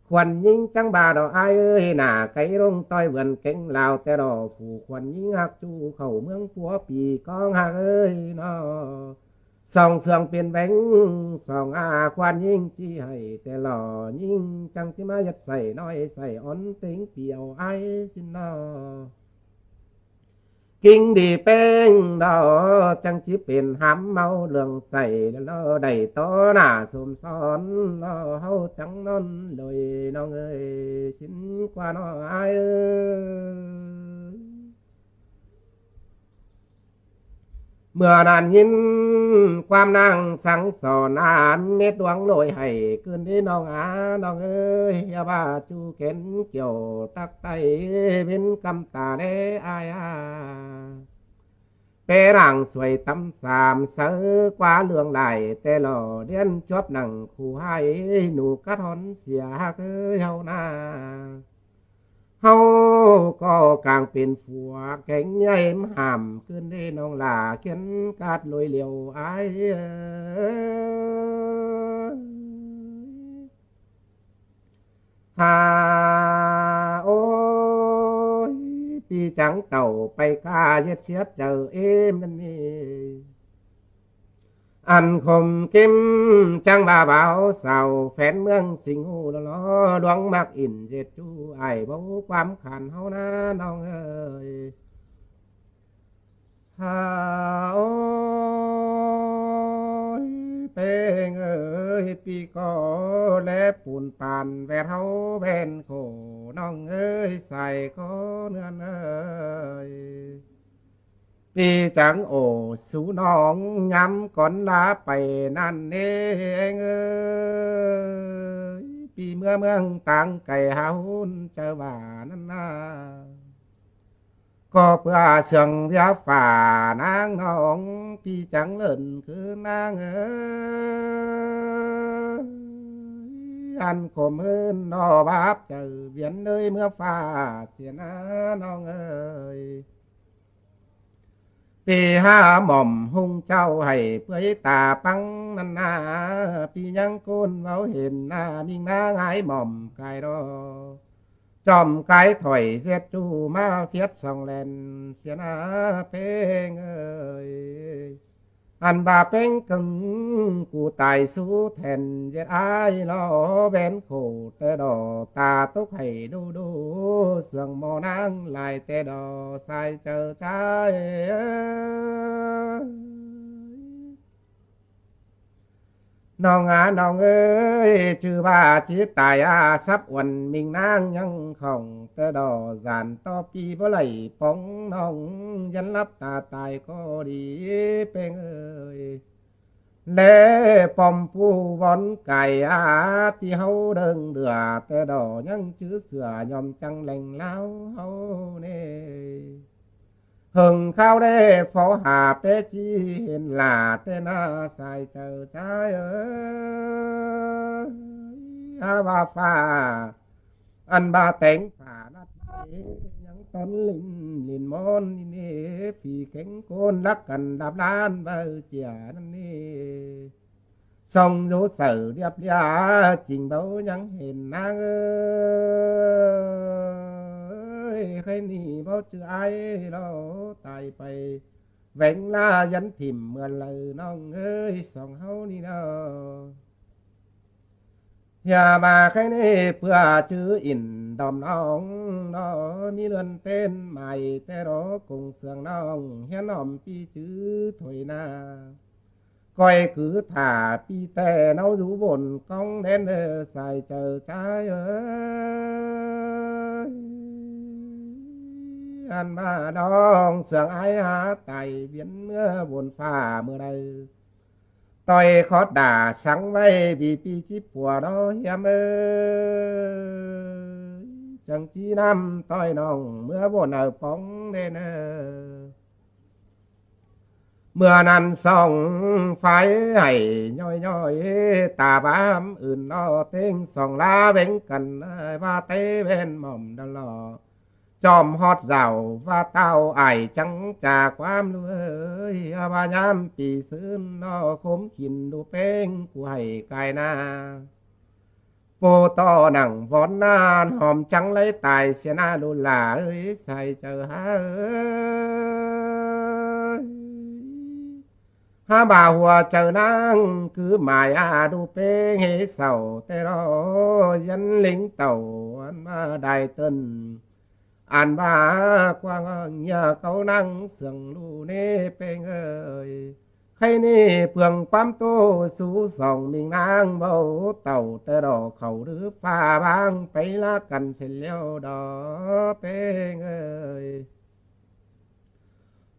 Khuôn ꞌnhính chắng ꞌva ꞌnọ ải ơi, nả cáy ꞌlống ꞌtoi vườn kéng lao té ꞌnọ, phủ khuôn ꞌnhính ꞌhặc ꞌchu khảu ꞌmướng púa pi ꞌcóng ꞌhặc ơi ꞌnọ. Song sương pên ꞌveng song a khuôn ꞌnhính ꞌchí hảy té lo, ꞌnhính chắng ꞌchí ꞌmá ꞌdệt sai ꞌnọi sai ón têng pi au ải ꞌsịn ꞌnọ. Kinh đi ꞌpéng ꞌnọ chắng ꞌchí pên hám ꞌmáu lương sai lo đảy tó nả sôm son lo ꞌháu chắng ꞌnón lôi ꞌnọng ơi ꞌsịn ꞌquá ꞌnọ ải ơi. ꞌMưa ꞌnặn ꞌnhính ꞌquám ꞌnáng sắng so ꞌnặn mết ꞌluống ꞌlội hảy ꞌcứn đi ꞌnọng a ꞌnọng ơi, ꞌhứ ꞌva ꞌchu kén kiẻo tắc tay bến căm ta đé ải a. Pé ꞌnáng suối tắm sam sáư ꞌquá ꞌlương lai té lo, điên chuốp nẳng khu hải nụ cắt hón sia ꞌhặc ơi ꞌháu ꞌna. ꞌHáu ꞌcọ cang pên phua kéng ꞌnhạy ꞌmá hảm ꞌcứn đi ꞌnọng lả, khiến cát ꞌlội liêu ải ơi. Ha ôi, ꞌpi chắng tảu pay ca ꞌdệt siết chaư ꞌếm ꞌnặn ꞌnị. Ăn khôm ꞌkím chắng ꞌva báo sau phén ꞌmướng Sing ꞌHụ lo lo, ꞌluống ꞌmặc ỉn ꞌdệt ꞌchu ải báu ꞌquám khan ꞌháu ꞌna ꞌnọng ơi. Ha ôi, ꞌpéng ơi, ꞌpi ꞌcọ ꞌlé pun pan ꞌvẹt ꞌháu ꞌvén khổ ꞌnọng ơi, sai ꞌcọ ꞌnưn ơi. ꞌPi chắng ổ sú ꞌnọng ꞌnhám cón ꞌlạ pay ꞌnặn ꞌnê ꞌéng ơi. ꞌPi ꞌmưa ꞌmướng táng cay hảư ꞌhún chaư ꞌva ꞌnặn ꞌna. ꞌCọ ꞌpưa sương ꞌviạk phả ꞌnáng ꞌnọng, ꞌpi chắng lợn cứ ꞌnáng ơi. Ăn khổ mưn ꞌnọ báp chaư viến ơi ꞌmưa phả sia ꞌna ꞌnọng ơi. ꞌPi hák mỏm ꞌhung chaư hảy ꞌpưa ta păng ꞌnặn ꞌna, ꞌpi ꞌnhắng ꞌcốn báu hên ꞌna, ꞌminh ꞌná ngái mỏm cai ꞌlọ. Chom cai thỏi ꞌdệt ꞌchu ꞌmá phiết song ꞌlen sia ꞌna ꞌpéng ơi. Ăn ꞌva ꞌpéng cưng cu tai sú then ꞌdệt ải lo ꞌvén khổ ꞌtẹ đỏ, ta tốc hảy đu đu sương ꞌmo ꞌnáng lai ꞌtẹ đỏ sai chaư ꞌchái. ꞌNọng a ꞌnọng ơi, chứ ꞌva ꞌchí tai a sắp uôn ꞌminh ꞌnáng ꞌnhắng khỏng ꞌtẹ đỏ, dản ꞌto ꞌpi báu đảy póng ꞌnọng, dán lắp ta tai ꞌcọ đi ꞌpéng ơi. ꞌLé pom pu vón cai a ꞌti ꞌháu đơng đưa ꞌtẹ đỏ, ꞌnhắng chứ sửa nhòm chăng leng ꞌláo ꞌháu ꞌnê. Hơng kháo đé phó hả pé ꞌchí hên lả ꞌtẹ ꞌna sai chaư ꞌchái ơi. A ꞌva phả ăn ꞌva téng phả nắt ꞌnê, ꞌnhắng tón lin lin môn ꞌnê, ꞌpi kéng ꞌcốn lắc căn đạp lan ꞌvạy chia ꞌnặn ꞌnê. Song dú saư điếp lia, ching báu ꞌnhắng hên ꞌnáng ơi. Khay ꞌnị báu ꞌchư ải lo tai pay, veng ꞌla dán thỉm ꞌmưa đaư ꞌnọng ơi, song ꞌháu ꞌnị ꞌnớ. ꞌHia ꞌva khay ꞌnị ꞌpưa ꞌchư in đom ꞌnọng ꞌnớ, ꞌmí ꞌluôn ꞌtến mai té ꞌló, công xương ꞌnọng hiến ꞌnọm ꞌpi ꞌchư thôi ꞌna. Coi cứ thả ꞌpi té ꞌnáo dú bôn cóng đen ơ, sai chaư ꞌchái ơi. Ăn ꞌva ꞌnọng sương ải hả tai, viến ꞌmưa bôn pha ꞌmưa đaư, ꞌtoi khót đả sắng ꞌvạy, vì ꞌpi chíp pua ꞌnớ hiêm ơi. Chắng ꞌchí ꞌnặm ꞌtoi ꞌnọng ꞌmưa bôn ꞌnớ póng đen ơ. ꞌMưa ꞌnặn song phái hảy ꞌnhói ꞌnhói, ta bám ứn ꞌnớ ꞌtếng song ꞌlá veng căn, ꞌva té ꞌvén ꞌmom đa lo chom ꞌhọt dảo, ꞌva ꞌtạu ải chắng cha ꞌquám ꞌlới, ꞌva ꞌnhám ꞌpi sưn ꞌnớ khốm khỉn đu ꞌpéng, cu hảy cai ꞌna pô ꞌto nẳng vón ꞌnan, hom chắng ꞌlới tai sia ꞌna ꞌlụk lả ơi, sai chaư hả ơi. Hả ꞌva hua chaư ꞌnáng cứ mai a đu ꞌpéng ꞌhế sau té ꞌló, dán ꞌlính tảu ăn ꞌva đai tơn, ăn ꞌva quang ꞌnhá cáu ꞌnăng sương ꞌlụk ꞌnê ꞌpéng ơi. Khay ꞌnị ꞌpương ꞌquám ꞌtố sú song ꞌmính ꞌnáng báu tảu té ꞌló, khảu đứ pha ꞌváng pay ꞌlá căn sên ꞌlẹo đó ꞌpéng ơi.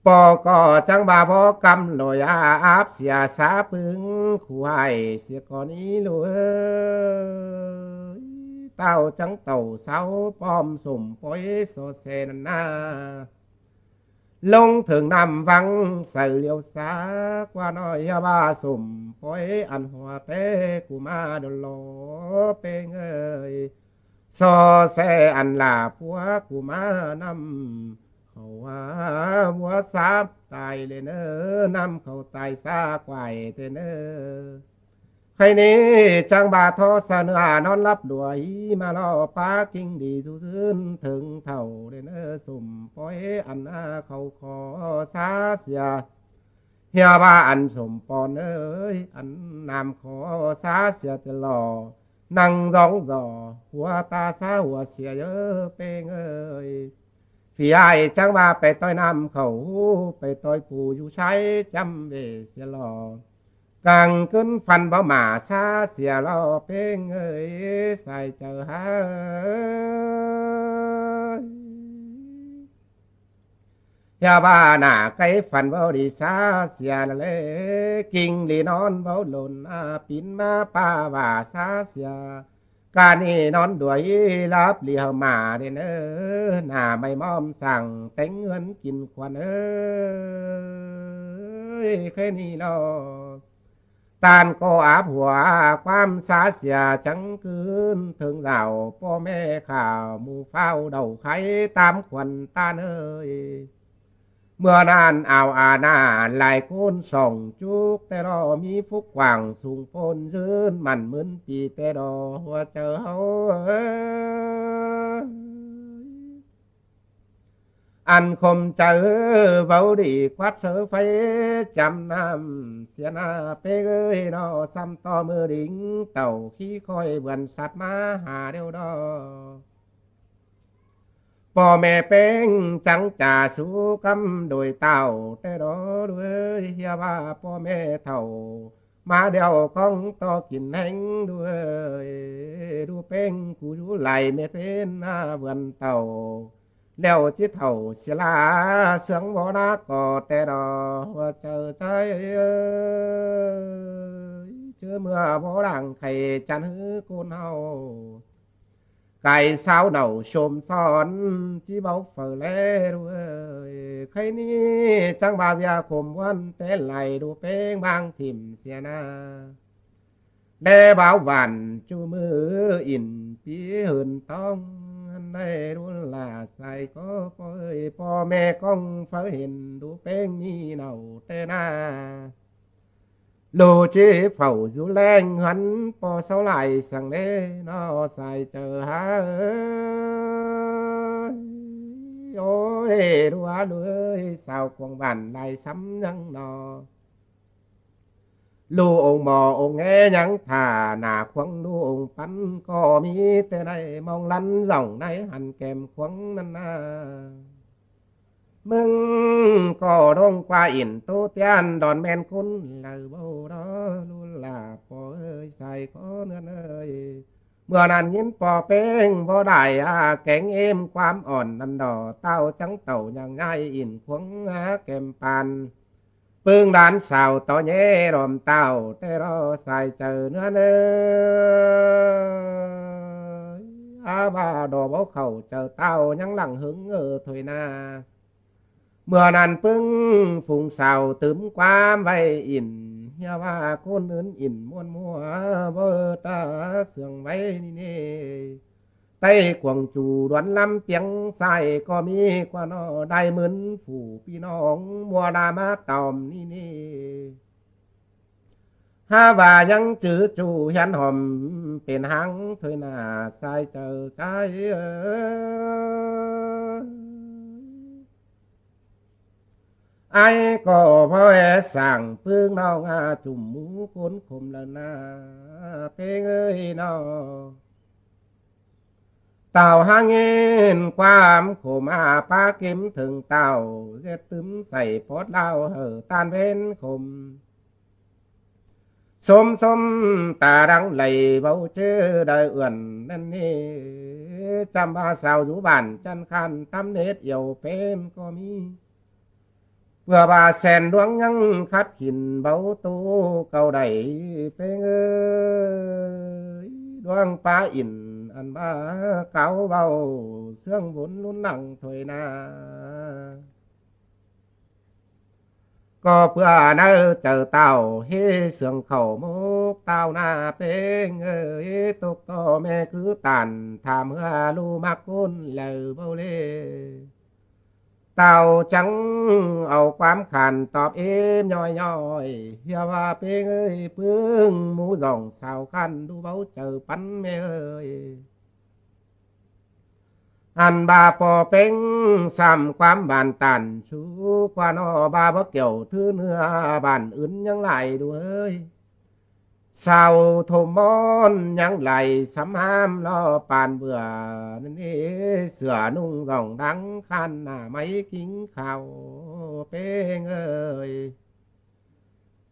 ꞌPo ꞌcọ chắng ꞌva báu căm lội a, áp sia sá ꞌpứng khu hại sia ꞌcọ ꞌnị ꞌlụk ơi. ꞌTạu chắng tảu sáu pom sôm pói so se ꞌnặn ꞌna. ꞌLống thửng ꞌnặm văng saư ꞌliêu sá ꞌquá ꞌnọi, ꞌva sôm pói ăn hua té cu ꞌmá đôn lo ꞌpéng ơi. So se ăn lả púa cu ꞌmá ꞌnặm khảu a, ꞌmưa sáp tai ꞌlế ꞌnớ, ꞌnặm khảu tai sá quải té ꞌnớ. Khay ꞌnị chắng ꞌva thó sa ꞌnưa ꞌnón lắp đuổi ꞌmá ꞌlo pá king đi dú dưn thơng thảu ꞌlế ꞌnớ, sôm pói ăn a khảu khó sá sia. ꞌHia ꞌva ăn sôm pon ơi, ăn ꞌnặm khó sá sia té ꞌló, ꞌnăng dóng dỏ hua ta sá hua sia ꞌnớ ꞌpéng ơi. Phi ai chắng ꞌva pay ꞌtoi ꞌnặm khảu, pay ꞌtoi pú dú sai chăm ꞌvế sia ꞌló. Cang ꞌcứn phăn báu mả sá sia ꞌló ꞌpéng ơi, sai chaư hả ơi. ꞌHia ꞌva nả cáy phăn báu đi sá sia ꞌlế, king đi ꞌnón báu lôn a, pín ꞌmá ꞌpá ꞌva sá sia. Ca ꞌnị ꞌnón đuổi lắp đi hảư mả đên ơ, nả ꞌmạy ꞌmom săng téng ꞌhướn kin khuôn ơi. Khay ꞌnị ꞌló ꞌTan ꞌcọ áp hua ꞌquám sá sia chắng ꞌcứn thơng dảo, ꞌpo ꞌme khảu mu phao đảu khay tam khuôn ꞌTan ơi. ꞌMưa ꞌnặn ao a ꞌna lai ꞌcốn song chúc té ꞌló, ꞌmí phúc quảng sung pôn dưn mẳn ꞌmứn pi té ꞌló hua chaư ꞌháu ơi. Ăn khôm chaư báu đi quát saư pháy chăm ꞌnặm sia ꞌna ꞌpéng ơi ꞌnớ, săm ꞌto ꞌmưa đính tảu khí khói bươn sắt ꞌmá hả ꞌlẹo đó. ꞌPo ꞌme ꞌpéng chắng chả sú căm đuổi tảu té ꞌló đuối, ꞌhia ꞌva ꞌpo ꞌme thảu ꞌmá ꞌlẹo ꞌcóng ꞌto kin ꞌhéng đuối. Đu ꞌpéng cu dú lai ꞌme pên ꞌna bươn tảu ꞌlẹo ꞌchí thảu sia ꞌla, sương báu ꞌná ꞌcọ té ꞌló hua chaư ꞌchái ơi. ꞌChớ ꞌmưa báu đang khay chăn ꞌhứ ꞌcốn ꞌháu, cai sáo nảu sôm son ꞌchí báu phaư ꞌlé đuối. Khay ꞌnị chắng ꞌva ꞌviạk khôm ꞌmuôn té lai đu ꞌpéng ꞌváng thỉm sia ꞌna. Đé báo vản ꞌchu ꞌmự in pí hưn ꞌtóng ꞌnặn đảy đun lả sai ꞌcọ ꞌpó ơi, ꞌpo ꞌme ꞌcóng phaư hên đu ꞌpéng ꞌmí nảu té ꞌna. ꞌLụk ꞌchí phảu dú ꞌlẹng ꞌhướn ꞌpo sau lai săng ꞌnê ꞌnọ sai chaư hả ơi. Ôi, đu hả ꞌlụk ơi, sau cuông bản lai sắm ꞌnhắng ꞌnọ. ꞌLụk ống ꞌmo ống ꞌngé ꞌnhắng thả nả khuống ꞌlụk ống pắn ꞌcọ ꞌmí ꞌtẹ ꞌnị ꞌmong lăn dỏng ꞌnị hăn kẻm khuống ꞌnặn ꞌna. ꞌMứng ꞌcọ ꞌnống ꞌquá ỉn ꞌtố ꞌtian đon ꞌmen ꞌcốn laư báu đó ꞌlụk lả ꞌpo ơi sai ꞌcọ ꞌnưn ơi. ꞌMưa ꞌnặn ꞌnghín ꞌpo ꞌpéng báu đảy a kéng ꞌếm ꞌquám ỏn ꞌnặn đỏ ꞌtạu chắng tảu nhang ꞌnhại ỉn khuống a kẻm pan. ꞌPứng đan sau tó ꞌnhé ꞌlóm ꞌtạu ꞌtẹ ꞌnọ sai chaư ꞌnưn ơi. A ꞌva đỏ báu khảu chaư ꞌtạu ꞌnhắng lẳng ꞌhứng ơ thôi ꞌna. ꞌMưa ꞌnặn ꞌpứng phung sau tứm ꞌquám ꞌvạy ỉn ꞌhia ꞌva ꞌcốn ứn ỉn ꞌmuôn ꞌmua báu ta sương ꞌvạy ꞌnị ꞌnị. ꞌTáy cuông chu đuôn ꞌlắm piếng sai ꞌcọ ꞌmí ꞌquá ꞌnọ đảy ꞌmứn phủ ꞌpi ꞌnọng ꞌmua đa ꞌmá tỏm ꞌnị ꞌnị. Hả ꞌva ꞌnhắng chứ chu hiến hỏm pên háng thôi ꞌna sai chaư sai ơi. Ai ꞌcọ báu é sảng ꞌpứng ꞌnọng a chum mú ꞌcốn khôm lăn ꞌna ꞌpéng ơi ꞌnọ. ꞌTạu háng ꞌhịn ꞌquám khôm a pá kím thửng ꞌtạu ꞌdệt tứm sảy pót ꞌlao hảư ꞌtan ꞌvến khôm. ꞌSốm ꞌsốm ta đăng đảy báu ꞌchớ đảy ươn ꞌnặn ꞌnị. Chăm ꞌva sau dú bản chăn khan tắm nết iêu pên ꞌcọ ꞌmí. ꞌPưa ꞌva sen ꞌluống ꞌnhắng khắt khỉn báu tô cau đảy ꞌpéng ơi. ꞌLuống pá ỉn ăn ꞌva cáo báu ꞌsướng vốn ꞌlún lăng thôi ꞌna. ꞌCọ ꞌpưa ꞌnặn chaư ꞌtạu ꞌhế sương khảu mốc ꞌtạu ꞌna ꞌpéng ơi. Tốc ꞌto ꞌme cứ tản tham hưa ꞌlụk ꞌmặc ꞌcốn laư báu ꞌlế. ꞌTạu chắng au ꞌquám khan tóp ꞌếm ꞌnhọi ꞌnhọi ꞌhia ꞌva ꞌpéng ơi ꞌpứng mú dỏng sau khan đu báu chaư pắn ꞌme ơi. Ăn ꞌva ꞌpo ꞌpéng sam ꞌquám bản tản sú ꞌquá ꞌnọ ꞌva báu kiẻo thứ ꞌnưa bản ứn ꞌnhắng lai đu ơi. Sau thôm ꞌmón ꞌnhắng lai sắm ꞌhám lo pàn bửa ꞌnị sửa ꞌnung dỏng đăng khan nả máy kính khảo ꞌpéng ơi.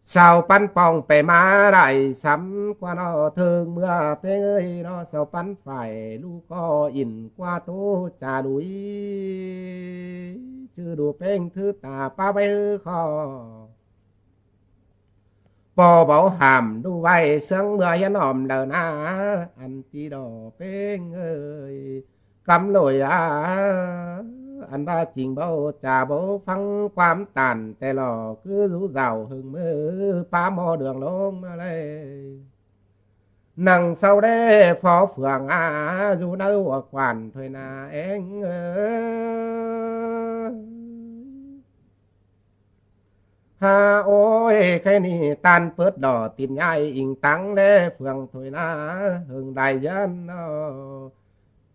Sau pắn pong pay ꞌmá lai sắm ꞌquá ꞌnọ ꞌtưng ꞌmưa ꞌpéng ơi ꞌnọ sau pắn phải ꞌlụk ꞌcọ ỉn ꞌquá ꞌtố cha đuối. Chứ đu ꞌpéng thứ ta pá báu ꞌhứ ꞌcọ. ꞌPo báu hảm đu ꞌvạy ꞌsướng ꞌmưa hiến hỏm đaư ꞌna ăn ti đỏ ꞌpéng ơi. Cắm lội a ăn ꞌva ching báu chả báu ꞌphắng ꞌquám tản ꞌtẹ lo cứ dú dảo hưng ꞌmứ pá ꞌmo đường ꞌlống ꞌmá ꞌlế. Nẳng sau đé phó phường a dú ꞌnáư ua quản thôi ꞌna ꞌeng ơi. Hả ôi, khay ꞌnị ꞌtan pớt đỏ tin ꞌnhại ing táng đé phường thôi ꞌna hưng đai dán ꞌnọ.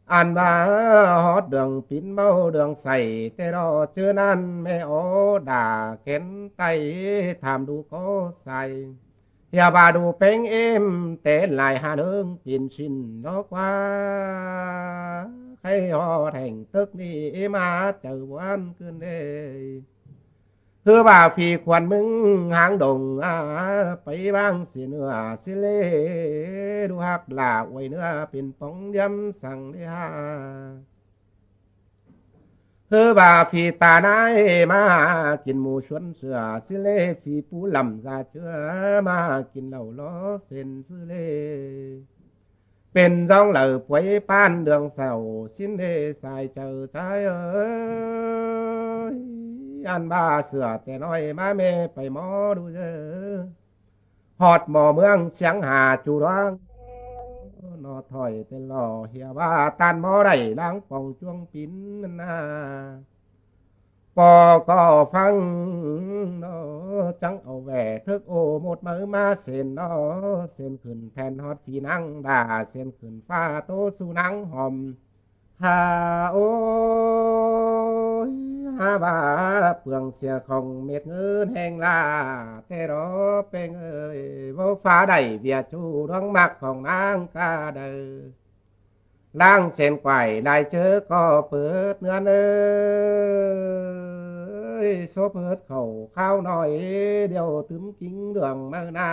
Ăn ꞌva hót đường pín ꞌmá đường sảy ꞌtẹ ꞌnọ ꞌchớ ꞌnặn ꞌme ók đả kén tay tham đu ꞌcọ sai. ꞌHia ꞌva đu ꞌpéng ꞌếm té lai hả ꞌnưng pin sin ꞌnọ ꞌquá. Khay hót hẻng tức ꞌnị ꞌếm a chaư ꞌván ꞌcứn đê. ꞌHứ ꞌva phi khuôn ꞌmứng háng đồng a pay ꞌváng sia ꞌnưa sia ꞌlế. Đu ꞌhặc lả uối ꞌnưa pên póng điếm săng đê hả. ꞌHứ ꞌva phi ta ꞌnái ꞌmá kin mu suôn sửa sia ꞌlế phi pú lăm da ꞌchưa ꞌmá kin lảu ló sên sia ꞌlế. Pên ꞌdóng laư puối ꞌpán đường sẻo ꞌsín đê sai chaư sai ơi. Ăn ꞌva sửa ꞌtẹ ꞌnọi ꞌmá ꞌme pay ꞌmo đu dơ. Hót ꞌmo ꞌmướng siếng hả chu đoang ꞌnọ thỏi ꞌtẹ lo ꞌhia ꞌva ꞌtan ꞌmo đảy láng pong chuông pín ꞌnặn ꞌna. ꞌPo ꞌcọ ꞌphắng ꞌnọ, chắng au ꞌvẹ thớc ô mốt máư ꞌmá sên ꞌnọ, sên khửn then ꞌhọt phi ꞌnăng đa, sên khửn ꞌphạ ꞌtố su ꞌnăng hom. Hả ôi, hả ꞌva ꞌpương sia khong mết ꞌngớn ꞌhéng ꞌla, ꞌtẹ ꞌló ꞌpéng ơi, ꞌvạu ꞌphạ đảy ꞌviạk ꞌchu ꞌluống ꞌmặc khong ꞌnăng cá đaư. ꞌLáng sên quải lai ꞌchớ ꞌcọ pớt ꞌngớn ơi, sốp ꞌhớt khảu kháo ꞌnọi, điêu tứm ꞌkính ꞌlương ꞌmự ꞌna.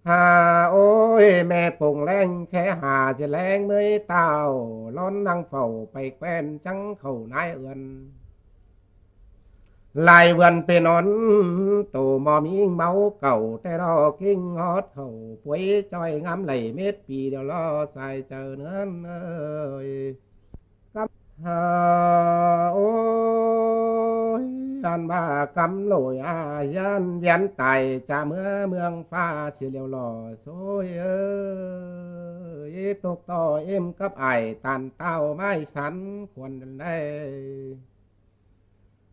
Hả ôi, ꞌme pông ꞌleng khék hả ꞌdệt ꞌleng ꞌmới ꞌtạu, ꞌlón ꞌnăng phảu pay ꞌquen chắng khảu ꞌnái ươn. Lai ꞌvươn pên ón tô ꞌmo ꞌmính máu cảu, ꞌtẹ ꞌló ꞌkính ꞌhọt khảu puối ꞌchoi ngắm đảy mết pi điêu ꞌló sai chaư ꞌngớn ơi. Cắm hả ôi, ăn ꞌva cắm ꞌlội a ꞌhiến viến tai, chả ꞌmứa ꞌmướng ꞌphạ sia điêu ꞌló sôi ơi, tốc ꞌto ꞌếm cắp ải ꞌtan ꞌtạu ꞌmái sắn khuôn đaư.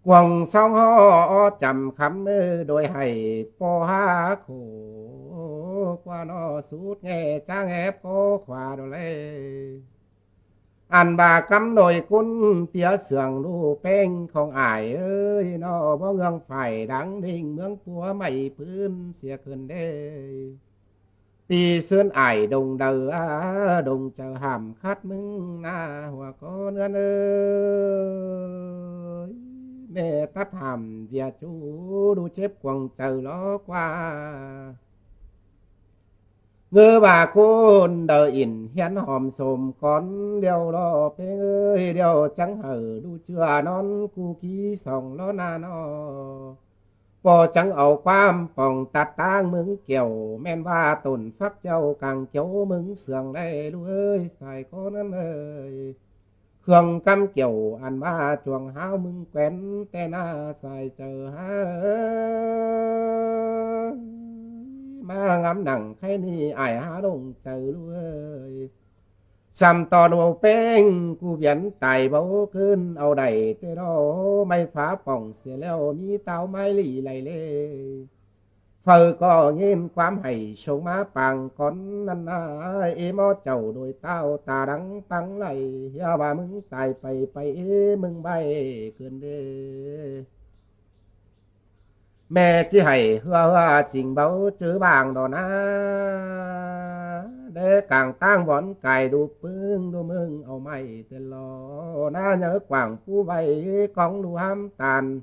Cuông sóng ꞌhó chăm khắm ơ, đôi hảy ꞌpo hả khổ, ꞌquá ꞌnọ sút ꞌnhe chắng ép ꞌcọ khóa đô lê. Ăn ꞌva cắm đôi ꞌcốn tía sương ꞌlụk ꞌpéng khong ải ơi ꞌnọ, báu ꞌngương phải đáng đinh ꞌmướng púa ꞌmạy ꞌpứng sia khửn đê. Ti ꞌsướng ải đồng đaư a, đồng chaư hảm khắt ꞌmứng ꞌna hua ꞌcốn ꞌngớn ơi. ꞌMẹ tắt hảm ꞌviạk ꞌchu đu chếp cuông chaư ꞌló ꞌquá. ꞌNgớ ꞌva ꞌcốn đaư ỉn hiến hom sôm cón điêu ꞌló ꞌpéng ơi, điêu chắng hảư đu ꞌchưa ꞌnón ꞌcu ꞌkí song ꞌló ꞌna ꞌnọ. ꞌPo chắng au ꞌquám pong tắt ꞌtáng ꞌmứng Kiẻo, ꞌmen ꞌva tổn phắc chảu cang chảu ꞌmứng sương đảy ꞌlụk ơi, sai ꞌcốn ꞌngớn ơi. Khương cắm Kiẻo ăn ꞌva chuông háo ꞌmứng ꞌquén, ꞌtẹ ꞌna sai chaư hả ơi, ꞌmá ngắm nẳng khay ꞌnị ải hả đồng chaư ꞌlụk ơi. Sắm ꞌto ꞌlô ꞌpéng ꞌcu viến tai báu ꞌcứn au đảy, ꞌtẹ ꞌló ꞌmạy phá pỏng sia ꞌlẹo ꞌmí ꞌtáo ꞌmái lỉ lảy lê. Phaư ꞌcọ ꞌnghín ꞌquám hảy sông ꞌmá pang cón ꞌnặn ꞌna, ꞌếm ók chảu đôi ꞌtạu ta đắng păng lảy, ꞌhứa ꞌva ꞌmứng tai pay pay ꞌmứng ꞌvạy khửn đê. ꞌMẹ ꞌchí hảy ꞌhứa ꞌhứa ching báu chứ bang đó ꞌna. Đé cang ꞌtáng vón cai đu ꞌpứng đu ꞌmứng au ꞌmạy ꞌtẹ ꞌló ꞌna, nhớ quảng phú ꞌvạy cóng đu hám tan.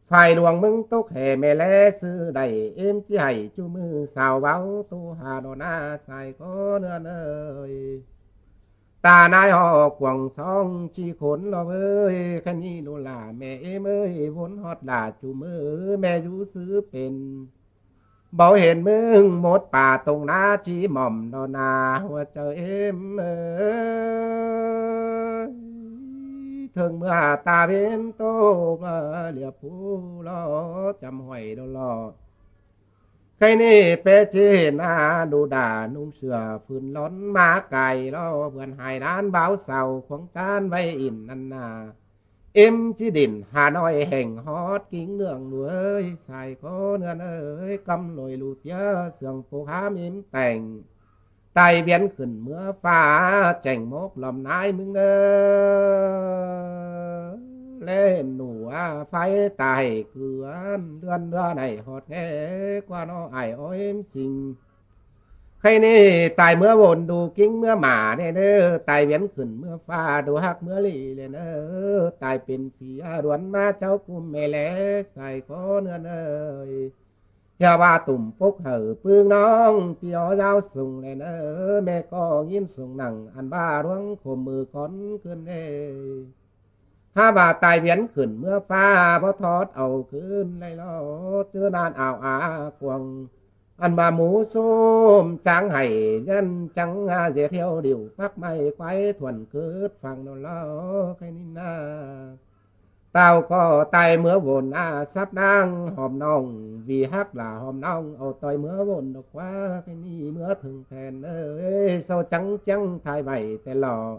Phải luông ꞌmứng tốc hẻ ꞌme ꞌlé sư đảy, ꞌếm ꞌchí hảy ꞌchu ꞌmự sao báu tô hả đó ꞌna sai ꞌcốn ꞌngớn ơi. Ta ꞌnái ꞌhọ cuông sóng ꞌchí khốn ꞌló ới, khay ꞌnị ꞌlụk lả ꞌme ꞌếm ơi, vốn ꞌhọt lả ꞌchu ꞌmự ꞌme dú sư pên. Báu hên ꞌmứng mốt pả tông ꞌná ꞌchí mỏm đó ꞌna hua chaư ꞌếm ơi. Thương ꞌmưa ta bến tô ꞌmưa liệp phú ꞌló chăm hoảy đó ꞌló. Khay ꞌnị ꞌpé ꞌchí hên a, đu đả ꞌnung sửa phưn lón ꞌmá cai ꞌló, vườn hài đán báo sao khuống chán ꞌvạy ỉn ꞌnặn ꞌna. ꞌếm ꞌchí đỉn Hà Nội hẻng hót kính ꞌnương ꞌlụk ơi, sai ꞌcốn ꞌngớn ơi, cắm ꞌlội ꞌlụk tía sương pô hám ꞌếm tẻng. Tai viến khửn ꞌmứa ꞌphạ chẻng mốc lom ꞌnái ꞌmứng ơ. Lễ nủ a phái tai cư ăn ꞌlươn ꞌlươn ải ꞌhọt ꞌnghé ꞌquá ꞌnọ ải ók ꞌếm sing. Khay ꞌnị tai ꞌmứa vôn đu kính ꞌmứa mả ꞌnê ꞌnớ, tai viến khửn ꞌmứa ꞌphạ đu hắc ꞌmứa lỉ ꞌlẹo ꞌnớ, tai pên phi a đuôn ꞌmá chảu ꞌcum ꞌme ꞌlé sai ꞌcốn ꞌngớn ơi. ꞌHịa ꞌva tủm pốc hảư ꞌpứng ꞌnọng ꞌpi ók dáo sung ꞌlẹo ꞌnớ, ꞌme ꞌcọ ꞌnghín sung nẳng ăn ꞌva ꞌluống khôm ꞌmự cón ꞌcứn ꞌnê. Hả ꞌva tai viến khửn ꞌmứa ꞌphạ báu thót au ꞌcứn ꞌlạy ꞌló, ꞌchớ ꞌnặn au a cuông. Ăn ꞌva mú ꞌsúm chắng hảy ꞌnhăn chắng a dệt ꞌhiếu điu pắc ꞌmạy quái thuần cứt phăng ꞌnọ ꞌló khay ꞌnị ꞌna. ꞌTạu ꞌcọ tai ꞌmứa vôn a sắp ꞌnáng hom ꞌnọng, vì hắc lả hom ꞌnọng au ꞌtoi ꞌmứa vôn độc ꞌquá khay ꞌnị ꞌmứa thưng then ơi, sau chắng chắng thai vảy ꞌtẹ ꞌló.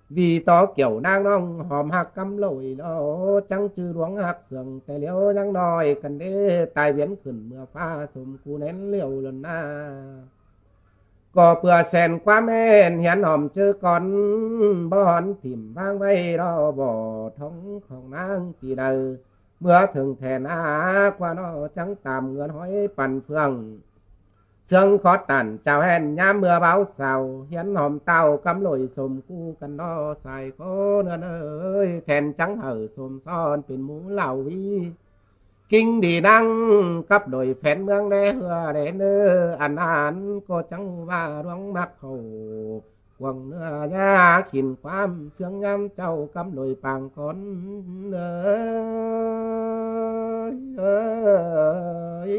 Vì tó kiẻo ꞌnáng ꞌnọng ꞌhôm ꞌhặc cắm lội lo, chắng ꞌchư luống ꞌhặc sương, té ꞌliếu ꞌnhắng ꞌnọi căn đế tai viến khửn ꞌmưa ꞌphạ, sôm ꞌcu nén ꞌliêu lon ꞌna. ꞌCọ ꞌpưa sen ꞌquám ꞌhẹn hiến ꞌhôm ꞌchớ cón, báu hón thỉm ꞌváng ꞌvạy lo, báu thong khong ꞌnáng ꞌpi đaư. ꞌMưa thửng thẻn a ꞌquá ꞌnọ, chắng tam ꞌngớn ꞌhói păn ꞌphượng. Sương khót tản chao ꞌhẹn ꞌnhám ꞌmưa báu sau, hiến ꞌhôm ꞌtạu cắm lội sôm ꞌcu căn ꞌnọ sai khót ꞌnưn ơi, then chắng hảư sôm son pên mú lảu ꞌvi. Kinh đi ꞌnăng cắp lội phén ꞌmướng đé ꞌhứa đé ꞌnớ, ăn ăn ꞌcọ chắng ꞌva luống ꞌmặc khảu. Cuông ꞌnưa ꞌnhá khỉn ꞌquám sương ꞌnhám chảu cắm lội pang cón ơi.